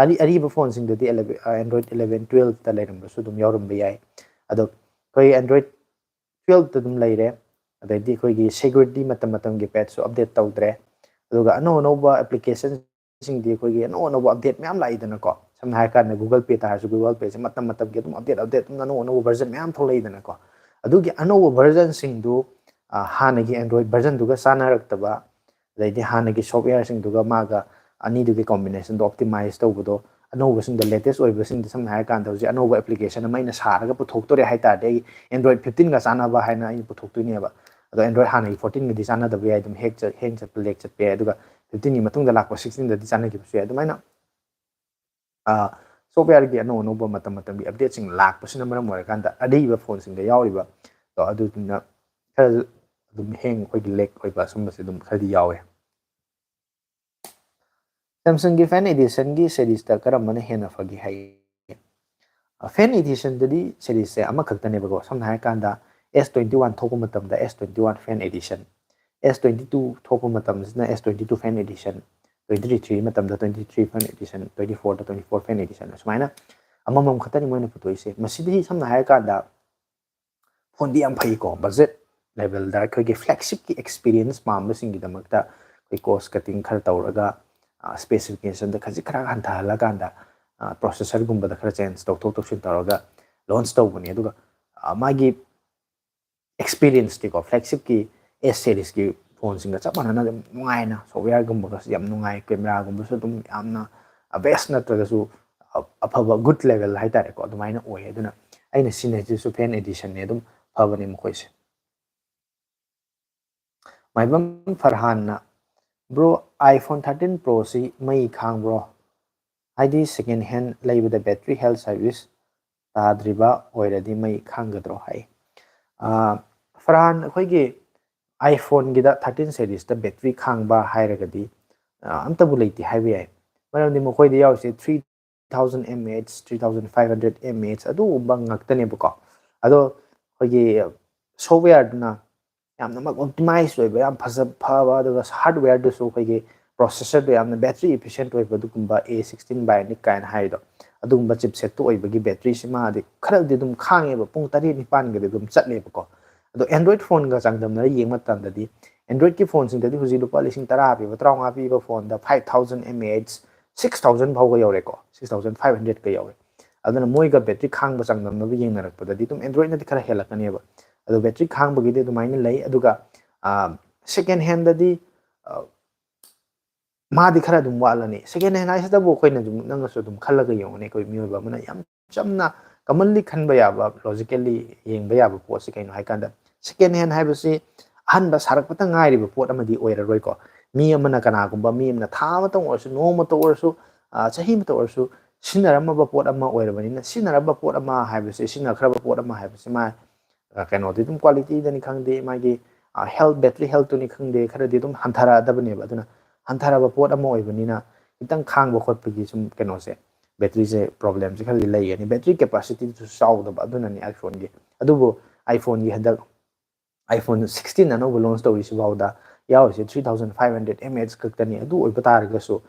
ꯑꯔꯤ-, ꯑꯔꯤꯕ phoneꯁꯤꯡꯗꯗꯤ eleven, ꯑ, Android eleven, twelveꯇ ꯂꯩꯔꯝꯕꯁꯨ ꯑꯗꯨꯝ ꯌꯥꯎꯔꯝꯕ ꯌꯥꯏ꯫ ꯑꯗꯣ ꯑꯩꯈꯣꯏ Android twelveꯇ ꯑꯗꯨꯝ ꯂꯩꯔꯦ꯫ ꯑꯗꯩꯗꯤ ꯑꯩꯈꯣꯏꯒꯤ ꯁꯦꯀ꯭ꯌꯨꯔꯤꯇꯤ ꯃꯇꯝ ꯃꯇꯝꯒꯤ ꯄꯦꯠꯁꯨ ꯑꯞꯗꯦꯠ ꯇꯧꯗ꯭ꯔꯦ꯫ ꯑꯗꯨꯒ ꯑꯅꯧ ꯑꯅꯧꯕ ꯑꯦꯄ꯭ꯂꯤꯀꯦꯁꯟꯁꯤꯡꯗꯤ ꯑꯩꯈꯣꯏꯒꯤ ꯑꯅꯧ ꯑꯅꯧꯕ ꯑꯞꯗꯦꯠ ꯃꯌꯥꯝ ꯂꯥꯛꯏꯗꯅꯀꯣ꯫ ꯁꯝꯅ ꯍꯥꯏꯔꯀꯥꯟꯗ Google Pay ꯇꯥꯔꯁꯨ Google Payꯁꯦ ꯃꯇꯝ ꯃꯇꯝꯒꯤ ꯑꯗꯨꯝ ꯑꯞꯗꯦꯠ ꯑꯞꯗꯦꯠ ꯑꯗꯨꯝ ꯑꯅꯧ ꯑꯅꯧꯕ ꯚꯔꯖꯟ ꯃꯌꯥꯝ ꯊꯣꯛꯂꯛꯏꯗꯅꯀꯣ꯫ ꯑꯗꯨꯒꯤ ꯑꯅꯧꯕ ꯚꯔꯖꯟꯁꯤꯡꯗꯨ ꯍꯥꯟꯅꯒꯤ Android ꯚꯔꯖꯟꯗꯨꯒ ꯆꯥꯟꯅꯔꯛꯇꯕ, ꯑꯗꯩꯗꯤ ꯍꯥꯟꯅꯒꯤ ꯁꯣꯞꯋꯦꯌꯔꯁꯤꯡꯗꯨꯒ ꯃꯥꯒ ꯑꯅꯤꯗꯨꯒꯤ ꯀꯣꯝꯕꯤꯅꯦꯁꯟꯗꯣ ꯑꯣꯞꯇꯤꯃꯥꯏꯁ ꯇꯧꯕꯗꯣ, ꯑꯅꯧꯕꯁꯤꯡꯗ, ꯂꯦꯇꯦꯁ ꯑꯣꯏꯕꯁꯤꯡꯗ, ꯁꯝꯅ ꯍꯥꯏꯔꯀꯥꯟꯗ ꯍꯧꯖꯤꯛ ꯑꯅꯧꯕ ꯑꯦꯄ꯭ꯂꯤꯀꯦꯁꯟ ꯑꯃ ꯑꯩꯅ ꯁꯥꯔꯒ ꯄꯨꯊꯣꯛꯇꯣꯔꯦ ꯍꯥꯏ ꯇꯥꯔꯗꯤ, ꯑꯩ Android fifteenꯒ ꯆꯥꯟꯅꯕ ꯍꯥꯏꯅ ꯑꯩꯅ ꯄꯨꯊꯣꯛꯇꯣꯏꯅꯦꯕ꯫ ꯑꯗꯣ Android ꯍꯥꯟꯅꯒꯤ fourteenꯒꯗꯤ ꯆꯥꯟꯅꯗꯕ ꯌꯥꯏ, ꯑꯗꯨꯝ ꯍꯦꯛ ꯆꯠ, ꯍꯦꯡ ꯆꯠꯄ, ꯂꯦꯛ ꯆꯠꯄ ꯌꯥꯏ꯫ ꯑꯗꯨꯒ fifteenꯒꯤ ꯃꯇꯨꯡꯗ ꯂꯥꯛꯄ sixteenꯗꯗꯤ ꯆꯥꯟꯅꯈꯤꯕꯁꯨ ꯌꯥꯏ꯫ ꯑꯗꯨꯃꯥꯏꯅ ꯁꯣꯞꯋꯦꯌꯔꯒꯤ ꯑꯅꯧ ꯑꯅꯧꯕ ꯃꯇꯝ ꯃꯇꯝꯒꯤ ꯑꯞꯗꯦꯠꯁꯤꯡ ꯂꯥꯛꯄꯁꯤꯅ ꯃꯔꯝ ꯑꯣꯏꯔꯀꯥꯟꯗ ꯑꯔꯤꯕ ꯐꯣꯟꯁꯤꯡꯗ ꯌꯥꯎꯔꯤꯕ, ꯑꯗꯣ ꯑꯗꯨꯗꯨꯅ ꯈꯔ ꯑꯗꯨꯝ ꯍꯦꯡ, ꯑꯩꯈꯣꯏꯒꯤ ꯂꯦꯛ ꯑꯣꯏꯕ ꯁꯨꯝꯕꯁꯦ ꯑꯗꯨꯝ ꯈꯔꯗꯤ ꯌꯥꯎꯋꯦ꯫ Samsungꯒꯤ Fan Editionꯒꯤ ꯁꯦꯔꯤꯁꯇ ꯀꯔꯝꯕꯅ ꯍꯦꯟꯅ ꯐꯒꯦ ꯍꯥꯏ? Fan Editionꯗꯗꯤ ꯁꯦꯔꯤꯁꯁꯦ ꯑꯃꯈꯛꯇꯅꯦꯕꯀꯣ꯫ ꯁꯝꯅ ꯍꯥꯏꯔꯀꯥꯟꯗ S twenty one ꯊꯣꯛꯄ ꯃꯇꯝꯗ S twenty one Fan Edition, S twenty two ꯊꯣꯛꯄ ꯃꯇꯝꯁꯤꯅ S twenty two Fan Edition, twenty three ꯃꯇꯝꯗ twenty three Fan Edition, twenty fourꯗ twenty four Fan Edition, ꯑꯁꯨꯃꯥꯏꯅ ꯑꯃꯃꯝ ꯈꯛꯇꯅꯤ ꯃꯣꯏꯅ ꯄꯨꯊꯣꯛꯏꯁꯦ꯫ ꯃꯁꯤꯗꯤ ꯁꯝꯅ ꯍꯥꯏꯔꯀꯥꯟꯗ ꯐꯣꯟꯗꯤ ꯌꯥꯝ ꯐꯩꯀꯣ, ꯕꯖꯦꯠ ꯂꯦꯚꯦꯜꯗ ꯑꯩꯈꯣꯏꯒꯤ ꯐ꯭ꯂꯦꯒꯁꯤꯞꯀꯤ ꯑꯦꯛꯁꯄꯤꯔꯤꯌꯦꯟꯁ ꯄꯥꯝꯕꯁꯤꯡꯒꯤꯗꯃꯛꯇ ꯑꯩꯈꯣꯏ ꯀꯣꯁ ꯀꯠꯇꯤꯡ ꯈꯔ ꯇꯧꯔꯒ, ꯁ꯭ꯄꯦꯁꯤꯐꯤꯀꯦꯁꯟꯗ ꯈꯖꯤꯛ ꯈꯔ ꯍꯟꯊꯍꯜꯂꯀꯥꯟꯗ, ꯄ꯭ꯔꯣꯁꯦꯁꯔꯒꯨꯝꯕꯗ ꯈꯔ ꯆꯦꯟꯖ ꯇꯧꯊꯣꯛ ꯇꯧꯁꯤꯟ ꯇꯧꯔꯒ ꯂꯣꯟꯆ ꯇꯧꯕꯅꯤ꯫ ꯑꯗꯨꯒ ꯃꯥꯒꯤ ꯑꯦꯛꯁꯄꯤꯔꯤꯌꯦꯟꯁꯇꯤꯀꯣ, ꯐ꯭ꯂꯦꯒꯁꯤꯞꯀꯤ S ꯁꯦꯔꯤꯁꯀꯤ ꯐꯣꯟꯁꯤꯡꯒ ꯆꯞ ꯃꯥꯟꯅꯅ ꯑꯗꯨꯝ ꯅꯨꯡꯉꯥꯏꯅ, ꯁꯣꯞꯋꯦꯌꯔꯒꯨꯝꯕꯒꯁꯨ ꯌꯥꯝ ꯅꯨꯡꯉꯥꯏ, ꯀꯦꯃꯦꯔꯥꯒꯨꯝꯕꯁꯨ ꯑꯗꯨꯝ ꯌꯥꯝꯅ ꯕꯦꯁ ꯅꯠꯇ꯭ꯔꯒꯁꯨ ꯑꯐꯕ, ꯒꯨꯗ ꯂꯦꯚꯦꯜ ꯍꯥꯏꯇꯥꯔꯦꯀꯣ, ꯑꯗꯨꯃꯥꯏꯅ ꯑꯣꯏ꯫ ꯑꯗꯨꯅ ꯑꯩꯅ ꯁꯤꯖꯤꯟꯅꯔꯤꯁꯤꯁꯨ Fan Editionꯅꯦ, ꯑꯗꯨꯝ ꯐꯕꯅꯦ ꯃꯈꯣꯏꯁꯦ꯫ ꯃꯥꯏꯕꯝ ꯐꯔꯍꯥꯟꯅ, "Bro, iPhone thirteen Proꯁꯤ ꯃꯩ ꯈꯥꯡꯕ꯭ꯔꯣ? ꯍꯥꯏꯗꯤ second hand ꯂꯩꯕꯗ battery health service ꯇꯥꯗ꯭ꯔꯤꯕ ꯑꯣꯏꯔꯗꯤ ꯃꯩ ꯈꯥꯡꯒꯗ꯭ꯔꯣ?" ꯍꯥꯏ꯫ ꯐꯔꯍꯥꯟ, ꯑꯩꯈꯣꯏꯒꯤ iPhoneꯒꯤꯗ thirteen serieꯁꯇ battery ꯈꯥꯡꯕ ꯍꯥꯏꯔꯒꯗꯤ ꯑꯝꯇꯕꯨ ꯂꯩꯇꯦ ꯍꯥꯏꯕ ꯌꯥꯏ꯫ ꯃꯔꯝꯗꯤ ꯃꯈꯣꯏꯗ ꯌꯥꯎꯔꯤꯁꯦ three thousand mAh, three thousand five hundred mAh ꯑꯗꯨꯒꯨꯝꯕ ꯉꯥꯛꯇꯅꯦꯕꯀꯣ꯫ ꯑꯗꯣ ꯑꯩꯈꯣꯏꯒꯤ ꯁꯣꯞꯋꯦꯌꯔꯗꯨꯅ ꯌꯥꯝꯅꯃꯛ ꯑꯣꯞꯇꯤꯃꯥꯏꯁ ꯑꯣꯏꯕ, ꯌꯥꯝ ꯐꯖ ꯐꯕ, ꯑꯗꯨꯒ ꯍꯥꯔꯠꯋꯦꯌꯔꯗꯨꯁꯨ ꯑꯩꯈꯣꯏꯒꯤ ꯄ꯭ꯔꯣꯁꯦꯁꯔꯗꯣ ꯌꯥꯝꯅ battery efficient ꯑꯣꯏꯕ, ꯑꯗꯨꯒꯨꯝꯕ A sixteen Bionic ꯀꯥꯏꯅ ꯍꯥꯏꯔꯤꯗꯣ, ꯑꯗꯨꯒꯨꯝꯕ ꯆꯤꯞꯁꯦꯠꯇꯨ ꯑꯣꯏꯕꯒꯤ batteryꯁꯤ ꯃꯥꯗꯤ ꯈꯔꯗꯤ ꯑꯗꯨꯝ ꯈꯥꯡꯉꯦꯕ, ꯄꯨꯡ ꯇꯔꯦꯠ ꯅꯤꯄꯥꯟꯒꯗꯤ ꯑꯗꯨꯝ ꯆꯠꯂꯦꯕꯀꯣ꯫ ꯑꯗꯣ Android phoneꯒ ꯆꯥꯡꯗꯝꯅꯔ ꯌꯦꯡꯕ ꯃꯇꯝꯗꯗꯤ Androidꯀꯤ phoneꯁꯤꯡꯗꯗꯤ ꯍꯧꯖꯤꯛ ꯂꯨꯄꯥ ꯂꯤꯁꯤꯡ ꯇꯔꯥ ꯄꯤꯕ, ꯇꯔꯥꯃꯉꯥ ꯄꯤꯕ phoneꯗ five thousand mAh, six thousand ꯐꯥꯎꯕ ꯌꯧꯔꯦꯀꯣ, six thousand five hundredꯀ ꯌꯧꯔꯦ꯫ ꯑꯗꯨꯅ ꯃꯣꯏꯒ battery ꯈꯥꯡꯕ ꯆꯥꯡꯗꯝꯅꯕ ꯌꯦꯡꯅꯔꯛꯄꯗꯗꯤ ꯑꯗꯨꯝ Androidꯅꯗꯤ ꯈꯔ ꯍꯦꯜꯂꯛꯀꯅꯦꯕ꯫ ꯑꯗꯣ battery ꯈꯥꯡꯕꯒꯤꯗꯤ ꯑꯗꯨꯃꯥꯏꯅ ꯂꯩ꯫ ꯑꯗꯨꯒ second handꯗꯗꯤ ꯃꯥꯗꯤ ꯈꯔ ꯑꯗꯨꯝ ꯋꯥꯠꯂꯅꯤ꯫ Second hand ꯍꯥꯏꯁꯤꯗꯕꯨ ꯑꯩꯈꯣꯏꯅ ꯑꯗꯨꯝ, ꯅꯪꯅꯁꯨ ꯑꯗꯨꯝ ꯈꯜꯂꯒ ꯌꯦꯡꯉꯨꯅꯦ, ꯑꯩꯈꯣꯏ ꯃꯤꯑꯣꯏꯕ ꯑꯃꯅ ꯌꯥꯝ ꯆꯝꯅ commonly ꯈꯟꯕ ꯌꯥꯕ, logically ꯌꯦꯡꯕ ꯌꯥꯕ ꯄꯣꯠꯁꯤ ꯀꯩꯅꯣ ꯍꯥꯏ ꯀꯥꯟꯗ, second hand ꯍꯥꯏꯕꯁꯤ ꯑꯍꯟꯕ ꯁꯥꯔꯛꯄꯇ ꯉꯥꯏꯔꯤꯕ ꯄꯣꯠ ꯑꯃꯗꯤ ꯑꯣꯏꯔꯔꯣꯏꯀꯣ꯫ ꯃꯤ ꯑꯃꯅ, ꯀꯅꯥꯒꯨꯝꯕ ꯃꯤ ꯑꯃꯅ ꯊꯥ ꯑꯃꯇꯪ ꯑꯣꯏꯔꯁꯨ, ꯅꯣꯡꯃꯇ ꯑꯣꯏꯔꯁꯨ, ꯆꯍꯤ ꯑꯃꯇ ꯑꯣꯏꯔꯁꯨ ꯁꯤꯖꯤꯟꯅꯔꯝꯃꯕ ꯄꯣꯠ ꯑꯃ ꯑꯣꯏꯔꯕꯅꯤꯅ, ꯁꯤꯖꯤꯟꯅꯔꯝꯕ ꯄꯣꯠ ꯑꯃ ꯍꯥꯏꯕꯁꯤ, ꯁꯤꯖꯤꯟꯅꯈ꯭ꯔꯕ ꯄꯣꯠ ꯑꯃ ꯍꯥꯏꯕꯁꯤ ꯃꯥ ꯀꯩꯅꯣꯗꯤ ꯑꯗꯨꯝ qualityꯗꯅꯤ ꯈꯪꯗꯦ, ꯃꯥꯒꯤ health, battery healthꯇꯨꯅꯤ ꯈꯪꯗꯦ, ꯈꯔꯗꯤ ꯑꯗꯨꯝ ꯍꯟꯊꯔꯛꯑꯗꯕꯅꯦꯕ꯫ ꯑꯗꯨꯅ ꯍꯟꯊꯔꯕ ꯄꯣꯠ ꯑꯃ ꯑꯣꯏꯕꯅꯤꯅ ꯈꯤꯇꯪ ꯈꯥꯡꯕ ꯈꯣꯠꯄꯒꯤ ꯁꯨꯝ ꯀꯩꯅꯣꯁꯦ, batteryꯁꯦ problemꯁꯦ ꯈꯔꯗꯤ ꯂꯩꯒꯅꯤ꯫ Battery capacityꯗꯨꯁꯨ ꯆꯥꯎꯗꯕ, ꯑꯗꯨꯅꯅꯤ iPhoneꯒꯤ꯫ ꯑꯗꯨꯕꯨ iPhoneꯒꯤ ꯍꯟꯗꯛ iPhone sixteen ꯑꯅꯧꯕ launch ꯇꯧꯔꯤꯁꯤ ꯐꯥꯎꯗ ꯌꯥꯎꯔꯤꯁꯦ three thousand five hundred mAh ꯈꯛꯇꯅꯤ꯫ ꯑꯗꯨ ꯑꯣꯏꯕ ꯇꯥꯔꯒꯁꯨ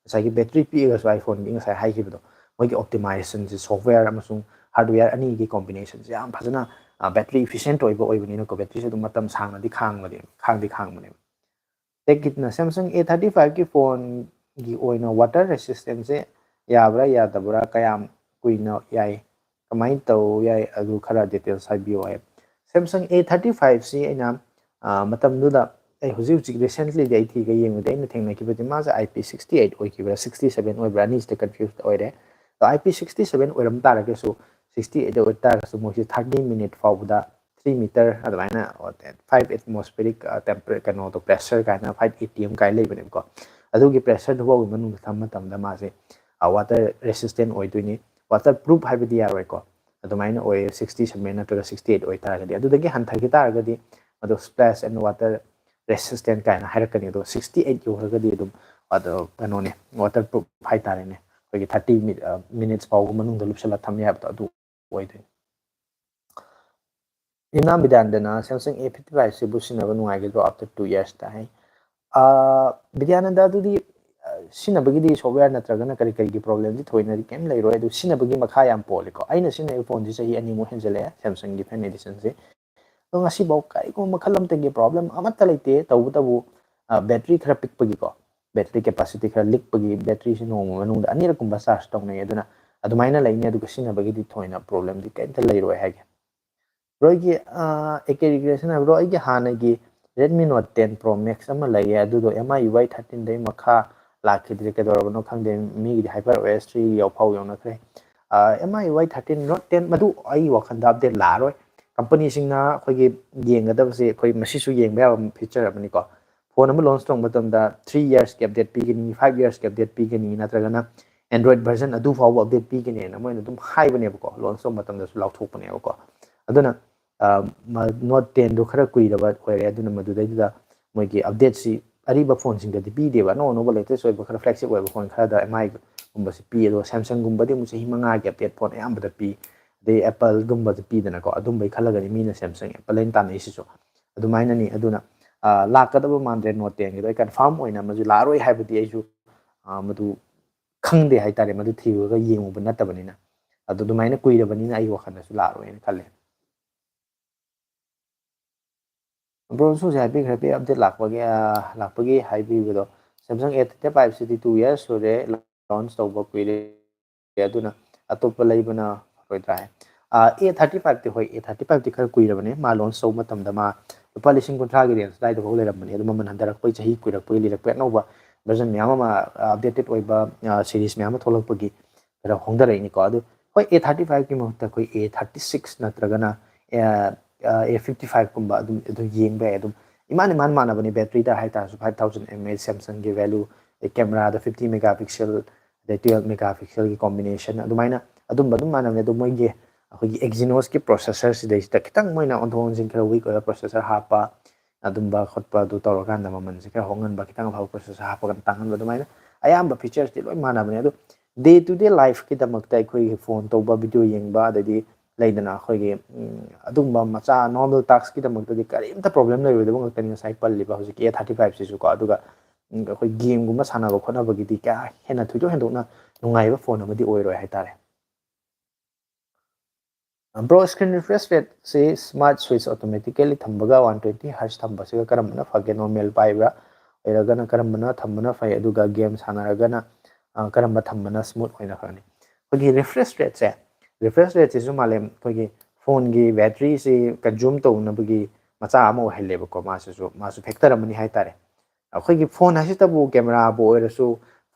ꯉꯁꯥꯏꯒꯤ battery ꯄꯤꯛꯑꯒꯁꯨ iPhoneꯒꯤ ꯉꯁꯥꯏ ꯍꯥꯏꯈꯤꯕꯗꯣ, ꯃꯣꯏꯒꯤ optimizationꯁꯦ, software ꯑꯃꯁꯨꯡ hardware ꯑꯅꯤꯒꯤ combinationꯁꯦ ꯌꯥꯝ ꯐꯖꯅ battery efficient ꯑꯣꯏꯕ ꯑꯣꯏꯕꯅꯤꯅꯀꯣ, batteryꯁꯦ ꯑꯗꯨꯝ ꯃꯇꯝ ꯁꯥꯡꯅꯗꯤ ꯈꯥꯡꯕꯅꯦ, ꯈꯥꯡꯗꯤ ꯈꯥꯡꯕꯅꯦꯕ꯫ Tech Gitꯅ Samsung A thirty fiveꯀꯤ phoneꯒꯤ ꯑꯣꯏꯅ water resistance ꯌꯥꯕ꯭ꯔꯥ ꯌꯥꯗꯕ꯭ꯔꯥ, ꯀꯌꯥꯝ ꯀꯨꯏꯅ ꯌꯥꯏ, ꯀꯃꯥꯏꯅ ꯇꯧ ꯌꯥꯏ, ꯑꯗꯨ ꯈꯔ details ꯍꯥꯏꯕꯤꯌꯨ ꯍꯥꯏ꯫ Samsung A thirty fiveꯁꯤ ꯑꯩꯅ ꯃꯇꯝꯗꯨꯗ, ꯑꯩ ꯍꯧꯖꯤꯛ ꯍꯧꯖꯤꯛ recentlyꯗꯤ ꯑꯩ ꯊꯤꯒ ꯌꯦꯡꯕꯗꯤ ꯑꯩꯅ ꯊꯦꯡꯅꯈꯤꯕꯗꯤ ꯃꯥꯁꯦ IP sixty eight ꯑꯣꯏꯈꯤꯕ꯭ꯔꯥ, sixty seven ꯑꯣꯏꯕ꯭ꯔꯥ, ꯑꯅꯤꯁꯤꯗ confused ꯑꯣꯏꯔꯦ꯫ ꯑꯗꯣ IP sixty seven ꯑꯣꯏꯔꯝ ꯇꯥꯔꯒꯁꯨ, sixty eight ꯑꯣꯏ ꯇꯥꯔꯒꯁꯨ, ꯃꯣꯏꯁꯦ thirty minute ꯐꯥꯎꯕꯗ three meter ꯑꯗꯨꯃꯥꯏꯅ, five atmospheric temperature, ꯀꯩꯅꯣꯗꯣ, pressure ꯀꯥꯏꯅ five atm ꯀꯥꯏꯅ ꯂꯩꯕꯅꯦꯕꯀꯣ꯫ ꯑꯗꯨꯒꯤ pressureꯗꯨ ꯐꯥꯎꯒꯤ ꯃꯅꯨꯡꯗ ꯊꯝꯕ ꯃꯇꯝꯗ ꯃꯥꯁꯦ water resistant ꯑꯣꯏꯗꯣꯏꯅꯤ꯫ Waterproof ꯍꯥꯏꯕꯗꯤ ꯌꯥꯔꯣꯏꯀꯣ꯫ ꯑꯗꯨꯃꯥꯏꯅ ꯑꯣꯏ, sixty seven ꯅꯠꯇ꯭ꯔꯒ sixty eight ꯑꯣꯏꯇꯥꯔꯒꯗꯤ꯫ ꯑꯗꯨꯗꯒꯤ ꯍꯟꯊꯈꯤ ꯇꯥꯔꯒꯗꯤ ꯃꯗꯨ splash and water resistant ꯀꯥꯏꯅ ꯍꯥꯏꯔꯛꯀꯅꯤ꯫ ꯑꯗꯣ sixty eight ꯌꯧꯈ꯭ꯔꯒꯗꯤ ꯑꯗꯨꯝ, ꯑꯗꯣ ꯀꯩꯅꯣꯅꯦ, waterproof ꯍꯥꯏꯇꯥꯔꯦꯅꯦ꯫ ꯑꯩꯈꯣꯏꯒꯤ thirty minutes ꯐꯥꯎꯕ ꯃꯅꯨꯡꯗ ꯂꯨꯞꯁꯜꯂ ꯊꯝ ꯌꯥꯕꯗꯣ ꯑꯗꯨ ꯑꯣꯏꯗꯣꯏꯅꯤ꯫ ꯏꯝꯅꯥꯝ ꯕꯤꯗ꯭ꯌꯥꯅꯟꯗꯅ Samsung A fifty fiveꯁꯤꯕꯨ ꯁꯤꯖꯤꯟꯅꯕ ꯅꯨꯡꯉꯥꯏꯒꯗ꯭ꯔꯣ after two yearsꯇ ꯍꯥꯏ꯫ ꯕꯤꯗ꯭ꯌꯥꯅꯟꯗ, ꯑꯗꯨꯗꯤ ꯁꯤꯖꯤꯟꯅꯕꯒꯤꯗꯤ software ꯅꯠꯇ꯭ꯔꯒꯅ ꯀꯔꯤ ꯀꯔꯤꯒꯤ problemꯗꯤ ꯊꯣꯏꯅꯗꯤ ꯀꯩꯝ ꯂꯩꯔꯣꯏ꯫ ꯑꯗꯨ ꯁꯤꯖꯤꯟꯅꯕꯒꯤ ꯃꯈꯥ ꯌꯥꯝ ꯄꯣꯜꯂꯤꯀꯣ꯫ ꯑꯩꯅ ꯁꯤꯖꯤꯟꯅꯔꯤꯕ phoneꯁꯤ ꯆꯍꯤ ꯑꯅꯤꯃꯨꯛ ꯍꯦꯟꯖꯜꯂꯛꯑꯦ, Samsungꯒꯤ Fan Editionꯁꯤ꯫ ꯑꯗꯣ ꯉꯁꯤꯐꯥꯎ ꯀꯔꯤꯒꯨꯝꯕ ꯃꯈꯜ ꯑꯃꯠꯇꯒꯤ problem ꯑꯃꯠꯇ ꯂꯩꯇꯦ꯫ ꯇꯧꯕꯇꯕꯨ battery ꯈꯔ ꯄꯤꯛꯄꯒꯤꯀꯣ, battery capacity ꯈꯔ ꯂꯤꯛꯄꯒꯤ batteryꯁꯤ ꯅꯣꯡꯃ ꯃꯅꯨꯡꯗ ꯑꯅꯤꯔꯛꯀꯨꯝꯕ charge ꯇꯧꯅꯩ꯫ ꯑꯗꯨꯅ ꯑꯗꯨꯃꯥꯏꯅ ꯂꯩꯅꯤ, ꯑꯗꯨꯒ ꯁꯤꯖꯤꯟꯅꯕꯒꯤꯗꯤ ꯊꯣꯏꯅ problemꯗꯤ ꯀꯩꯝꯇ ꯂꯩꯔꯣꯏ ꯍꯥꯏꯒꯦ꯫ Bro, ꯑꯩꯒꯤ ꯑꯦ ꯀꯦ ꯔꯤꯀ꯭ꯔꯤꯌꯦꯁꯟ ꯍꯥꯏꯕ꯭ꯔꯣ, ꯑꯩꯒꯤ ꯍꯥꯟꯅꯒꯤ Redmi Note ten Pro Max ꯑꯃ ꯂꯩꯌꯦ, ꯑꯗꯨꯗꯣ M I U I thirteenꯗꯩ ꯃꯈꯥ ꯂꯥꯛꯈꯤꯗ꯭ꯔꯦ, ꯀꯩꯗꯧꯔꯕꯅꯣ ꯈꯪꯗꯦ꯫ ꯃꯤꯒꯤꯗꯤ HyperOS three ꯌꯧꯐꯥꯎ ꯌꯧꯅꯈ꯭ꯔꯦ꯫ M I U I thirteen Note ten ꯃꯗꯨ ꯑꯩꯒꯤ ꯋꯥꯈꯜꯗ update ꯂꯥꯛꯑꯔꯣꯏ꯫ ꯀꯝꯄꯅꯤꯁꯤꯡꯅ ꯑꯩꯈꯣꯏꯒꯤ ꯌꯦꯡꯒꯗꯕꯁꯦ, ꯑꯩꯈꯣꯏ ꯃꯁꯤꯁꯨ ꯌꯦꯡꯕ ꯌꯥꯕ feature ꯑꯃꯅꯤꯀꯣ꯫ Phone ꯑꯃ launch ꯇꯧꯕ ꯃꯇꯝꯗ three yearsꯀꯤ update ꯄꯤꯒꯅꯤ, five yearsꯀꯤ update ꯄꯤꯒꯅꯤ, ꯅꯠꯇ꯭ꯔꯒꯅ Android version ꯑꯗꯨ ꯐꯥꯎꯕ update ꯄꯤꯒꯅꯤꯅ ꯃꯣꯏꯅ ꯑꯗꯨꯝ ꯍꯥꯏꯕꯅꯦꯕꯀꯣ, launch ꯇꯧꯕ ꯃꯇꯝꯗꯁꯨ ꯂꯥꯎꯊꯣꯛꯄꯅꯦꯕꯀꯣ꯫ ꯑꯗꯨꯅ Note tenꯗꯣ ꯈꯔ ꯀꯨꯏꯔꯕ ꯑꯣꯏꯔꯦ, ꯑꯗꯨꯅ ꯃꯗꯨꯗꯩꯗꯨꯗ ꯃꯣꯏꯒꯤ updateꯁꯤ ꯑꯔꯤꯕ phoneꯁꯤꯡꯗꯗꯤ ꯄꯤꯗꯦꯕ꯫ ꯑꯅꯧ ꯑꯅꯧꯕ latest ꯑꯣꯏꯕ ꯈꯔ flagship ꯑꯣꯏꯕ phone ꯈꯔꯗ M Iꯒꯨꯝꯕꯁꯤ ꯄꯤ, ꯑꯗꯣ Samsungꯒꯨꯝꯕꯗꯤ ꯑꯃꯨꯛ ꯆꯍꯤ ꯃꯉꯥꯒꯤ update phone ꯑꯌꯥꯝꯕꯗ ꯄꯤ, ꯑꯗꯩ Appleꯒꯨꯝꯕꯗ ꯄꯤꯗꯅꯀꯣ꯫ ꯑꯗꯨꯝꯕꯩ ꯈꯜꯂꯒꯗꯤ ꯃꯤꯅ Samsung, Apple ꯍꯥꯏꯅ ꯇꯥꯟꯅꯩꯁꯤꯁꯨ꯫ ꯑꯗꯨꯃꯥꯏꯅꯅꯤ꯫ ꯑꯗꯨꯅ ꯂꯥꯛꯀꯗꯕ ꯃꯥꯟꯗ꯭ꯔꯦ Note tenꯒꯤꯗꯣ꯫ ꯑꯩ confirm ꯑꯣꯏꯅ ꯃꯗꯨ ꯂꯥꯛꯑꯔꯣꯏ ꯍꯥꯏꯕꯗꯤ ꯑꯩꯁꯨ ꯃꯗꯨ ꯈꯪꯗꯦ ꯍꯥꯏꯇꯥꯔꯦ, ꯃꯗꯨ ꯊꯤꯔꯨꯔꯒ ꯌꯦꯡꯉꯨꯕ ꯅꯠꯇꯕꯅꯤꯅ꯫ ꯑꯗꯨ ꯑꯗꯨꯃꯥꯏꯅ ꯀꯨꯏꯔꯕꯅꯤꯅ ꯑꯩ ꯋꯥꯈꯜꯗꯁꯨ ꯂꯥꯛꯑꯔꯣꯏꯅ ꯈꯜꯂꯦ꯫ Broꯁꯨ ꯍꯧꯖꯤꯛ ꯍꯥꯏꯕꯤꯈ꯭ꯔꯦ, ꯄꯤ update ꯂꯥꯛꯄꯒꯤ, ꯂꯥꯛꯄꯒꯤ ꯍꯥꯏꯕꯤꯕꯗꯣ꯫ Samsung A thirty fiveꯁꯤꯗꯤ two years ꯁꯨꯔꯦ, launch ꯇꯧꯕ ꯀꯨꯏꯔꯦ, ꯑꯗꯨꯅ ꯑꯇꯣꯞꯄ ꯂꯩꯕꯅ ꯐꯔꯣꯏꯗ꯭ꯔꯥ ꯍꯥꯏ꯫ A thirty fiveꯇꯤ ꯍꯣꯏ, A thirty fiveꯇꯤ ꯈꯔ ꯀꯨꯏꯔꯕꯅꯦ, ꯃꯥ launch ꯇꯧꯕ ꯃꯇꯝꯗ ꯃꯥ ꯂꯨꯄꯥ ꯂꯤꯁꯤꯡ ꯀꯨꯟꯊ꯭ꯔꯥꯒꯤ range ꯑꯗꯨꯋꯥꯏꯗꯐꯥꯎ ꯂꯩꯔꯝꯕꯅꯦ꯫ ꯑꯗꯨ ꯃꯃꯜ ꯍꯟꯊꯔꯛꯄꯒꯤ, ꯆꯍꯤ ꯀꯨꯏꯔꯛꯄꯒꯤ, ꯂꯤꯔꯛꯄꯒꯤ, ꯑꯅꯧꯕ version ꯃꯌꯥꯝ ꯑꯃ, updated ꯑꯣꯏꯕ series ꯃꯌꯥꯝ ꯑꯃ ꯊꯣꯛꯂꯛꯄꯒꯤ ꯈꯔ ꯍꯣꯡꯊꯔꯛꯏꯅꯤꯀꯣ꯫ ꯑꯗꯨ ꯍꯣꯏ, A thirty fiveꯀꯤ ꯃꯍꯨꯠꯇ ꯑꯩꯈꯣꯏ A thirty six ꯅꯠꯇ꯭ꯔꯒꯅ A fifty fiveꯀꯨꯝꯕ ꯑꯗꯨꯝ, ꯑꯗꯨ ꯌꯦꯡꯕ ꯌꯥꯏ꯫ ꯑꯗꯨꯝ ꯏꯃꯥꯟ ꯏꯃꯥꯟ ꯃꯥꯟꯅꯕꯅꯦ, batteryꯗ ꯍꯥꯏꯇꯥꯔꯁꯨ five thousand mAh Samsungꯒꯤ value, ꯑꯗꯩ cameraꯗ fifty megapixel, ꯑꯗꯩ twelve megapixelꯒꯤ combination, ꯑꯗꯨꯃꯥꯏꯅ ꯑꯗꯨꯝꯕ ꯑꯗꯨꯝ ꯃꯥꯟꯅꯕꯅꯦ꯫ ꯑꯗꯣ ꯃꯣꯏꯒꯤ ꯑꯩꯈꯣꯏꯒꯤ Exynosꯀꯤ processor ꯁꯤꯗꯩꯁꯤꯗ ꯈꯤꯇꯪ ꯃꯣꯏꯅ ꯑꯣꯟꯊꯣꯛ ꯑꯣꯟꯁꯤꯟ ꯈꯔ weak ꯑꯣꯏꯕ processor ꯍꯥꯞꯄ, ꯑꯗꯨꯝꯕ ꯈꯣꯠꯄ ꯑꯗꯨ ꯇꯧꯔꯀꯥꯟꯗ ꯃꯃꯜꯁꯦ ꯈꯔ ꯍꯣꯡꯍꯟꯕ, ꯈꯤꯇꯪ ꯑꯐꯕ processor ꯍꯥꯞꯄꯒꯅ ꯇꯥꯡꯍꯟꯕ, ꯑꯗꯨꯃꯥꯏꯅ ꯑꯌꯥꯝꯕ featuresꯇꯤ ꯂꯣꯏ ꯃꯥꯟꯅꯕꯅꯦ꯫ ꯑꯗꯣ day to day lifeꯀꯤꯗꯃꯛꯇ ꯑꯩꯈꯣꯏꯒꯤ phone ꯇꯧꯕ, video ꯌꯦꯡꯕ, ꯑꯗꯩꯗꯤ ꯂꯩꯗꯅ ꯑꯩꯈꯣꯏꯒꯤ, ꯎꯝ, ꯑꯗꯨꯒꯨꯝꯕ ꯃꯆꯥ normal taskꯀꯤꯗꯃꯛꯇꯗꯤ ꯀꯔꯤꯝꯇ problem ꯂꯩꯔꯣꯏꯗꯕ ꯉꯥꯛꯇꯅꯤ ꯉꯁꯥꯏ ꯄꯜꯂꯤꯕ ꯍꯧꯖꯤꯛꯀꯤ A thirty fiveꯁꯤꯁꯨꯀꯣ꯫ ꯑꯗꯨꯒ, ꯎꯝ, ꯑꯩꯈꯣꯏ gameꯒꯨꯝꯕ ꯁꯥꯟꯅꯕ ꯈꯣꯠꯅꯕꯒꯤꯗꯤ ꯀꯌꯥ ꯍꯦꯟꯅ ꯊꯣꯏꯗꯣꯛ ꯍꯦꯟꯗꯣꯛꯅ ꯅꯨꯡꯉꯥꯏꯕ phone ꯑꯃꯗꯤ ꯑꯣꯏꯔꯣꯏ ꯍꯥꯏꯇꯥꯔꯦ꯫ Bro, screen refresh rate ꯁꯤ smart switch automatically ꯊꯝꯕꯒ one twenty hertz ꯊꯝꯕꯁꯤꯒ ꯀꯔꯝꯕꯅ ꯐꯒꯦ? Normal ꯄꯥꯏꯕ꯭ꯔꯥ? ꯑꯣꯏꯔꯒꯅ ꯀꯔꯝꯕꯅ ꯊꯝꯕꯅ ꯐꯩ? ꯑꯗꯨꯒ game ꯁꯥꯟꯅꯔꯒꯅ, ꯑ, ꯀꯔꯝꯕ ꯊꯝꯕꯅ smooth ꯑꯣꯏꯅ ꯐꯒꯅꯤ? ꯑꯩꯈꯣꯏꯒꯤ refresh rateꯁꯦ, refresh rateꯁꯤꯁꯨ ꯃꯥꯂꯦꯝ ꯑꯩꯈꯣꯏꯒꯤ phoneꯒꯤ batteryꯁꯤ consume ꯇꯧꯅꯕꯒꯤ ꯃꯆꯥ ꯑꯃ ꯑꯣꯏꯍꯜꯂꯦꯕꯀꯣ꯫ ꯃꯥꯁꯤꯁꯨ, ꯃꯥꯁꯨ factor ꯑꯃꯅꯤ ꯍꯥꯏꯇꯥꯔꯦ꯫ ꯑꯩꯈꯣꯏꯒꯤ phone ꯍꯥꯏꯁꯤꯇꯕꯨ, cameraꯕꯨ ꯑꯣꯏꯔꯁꯨ,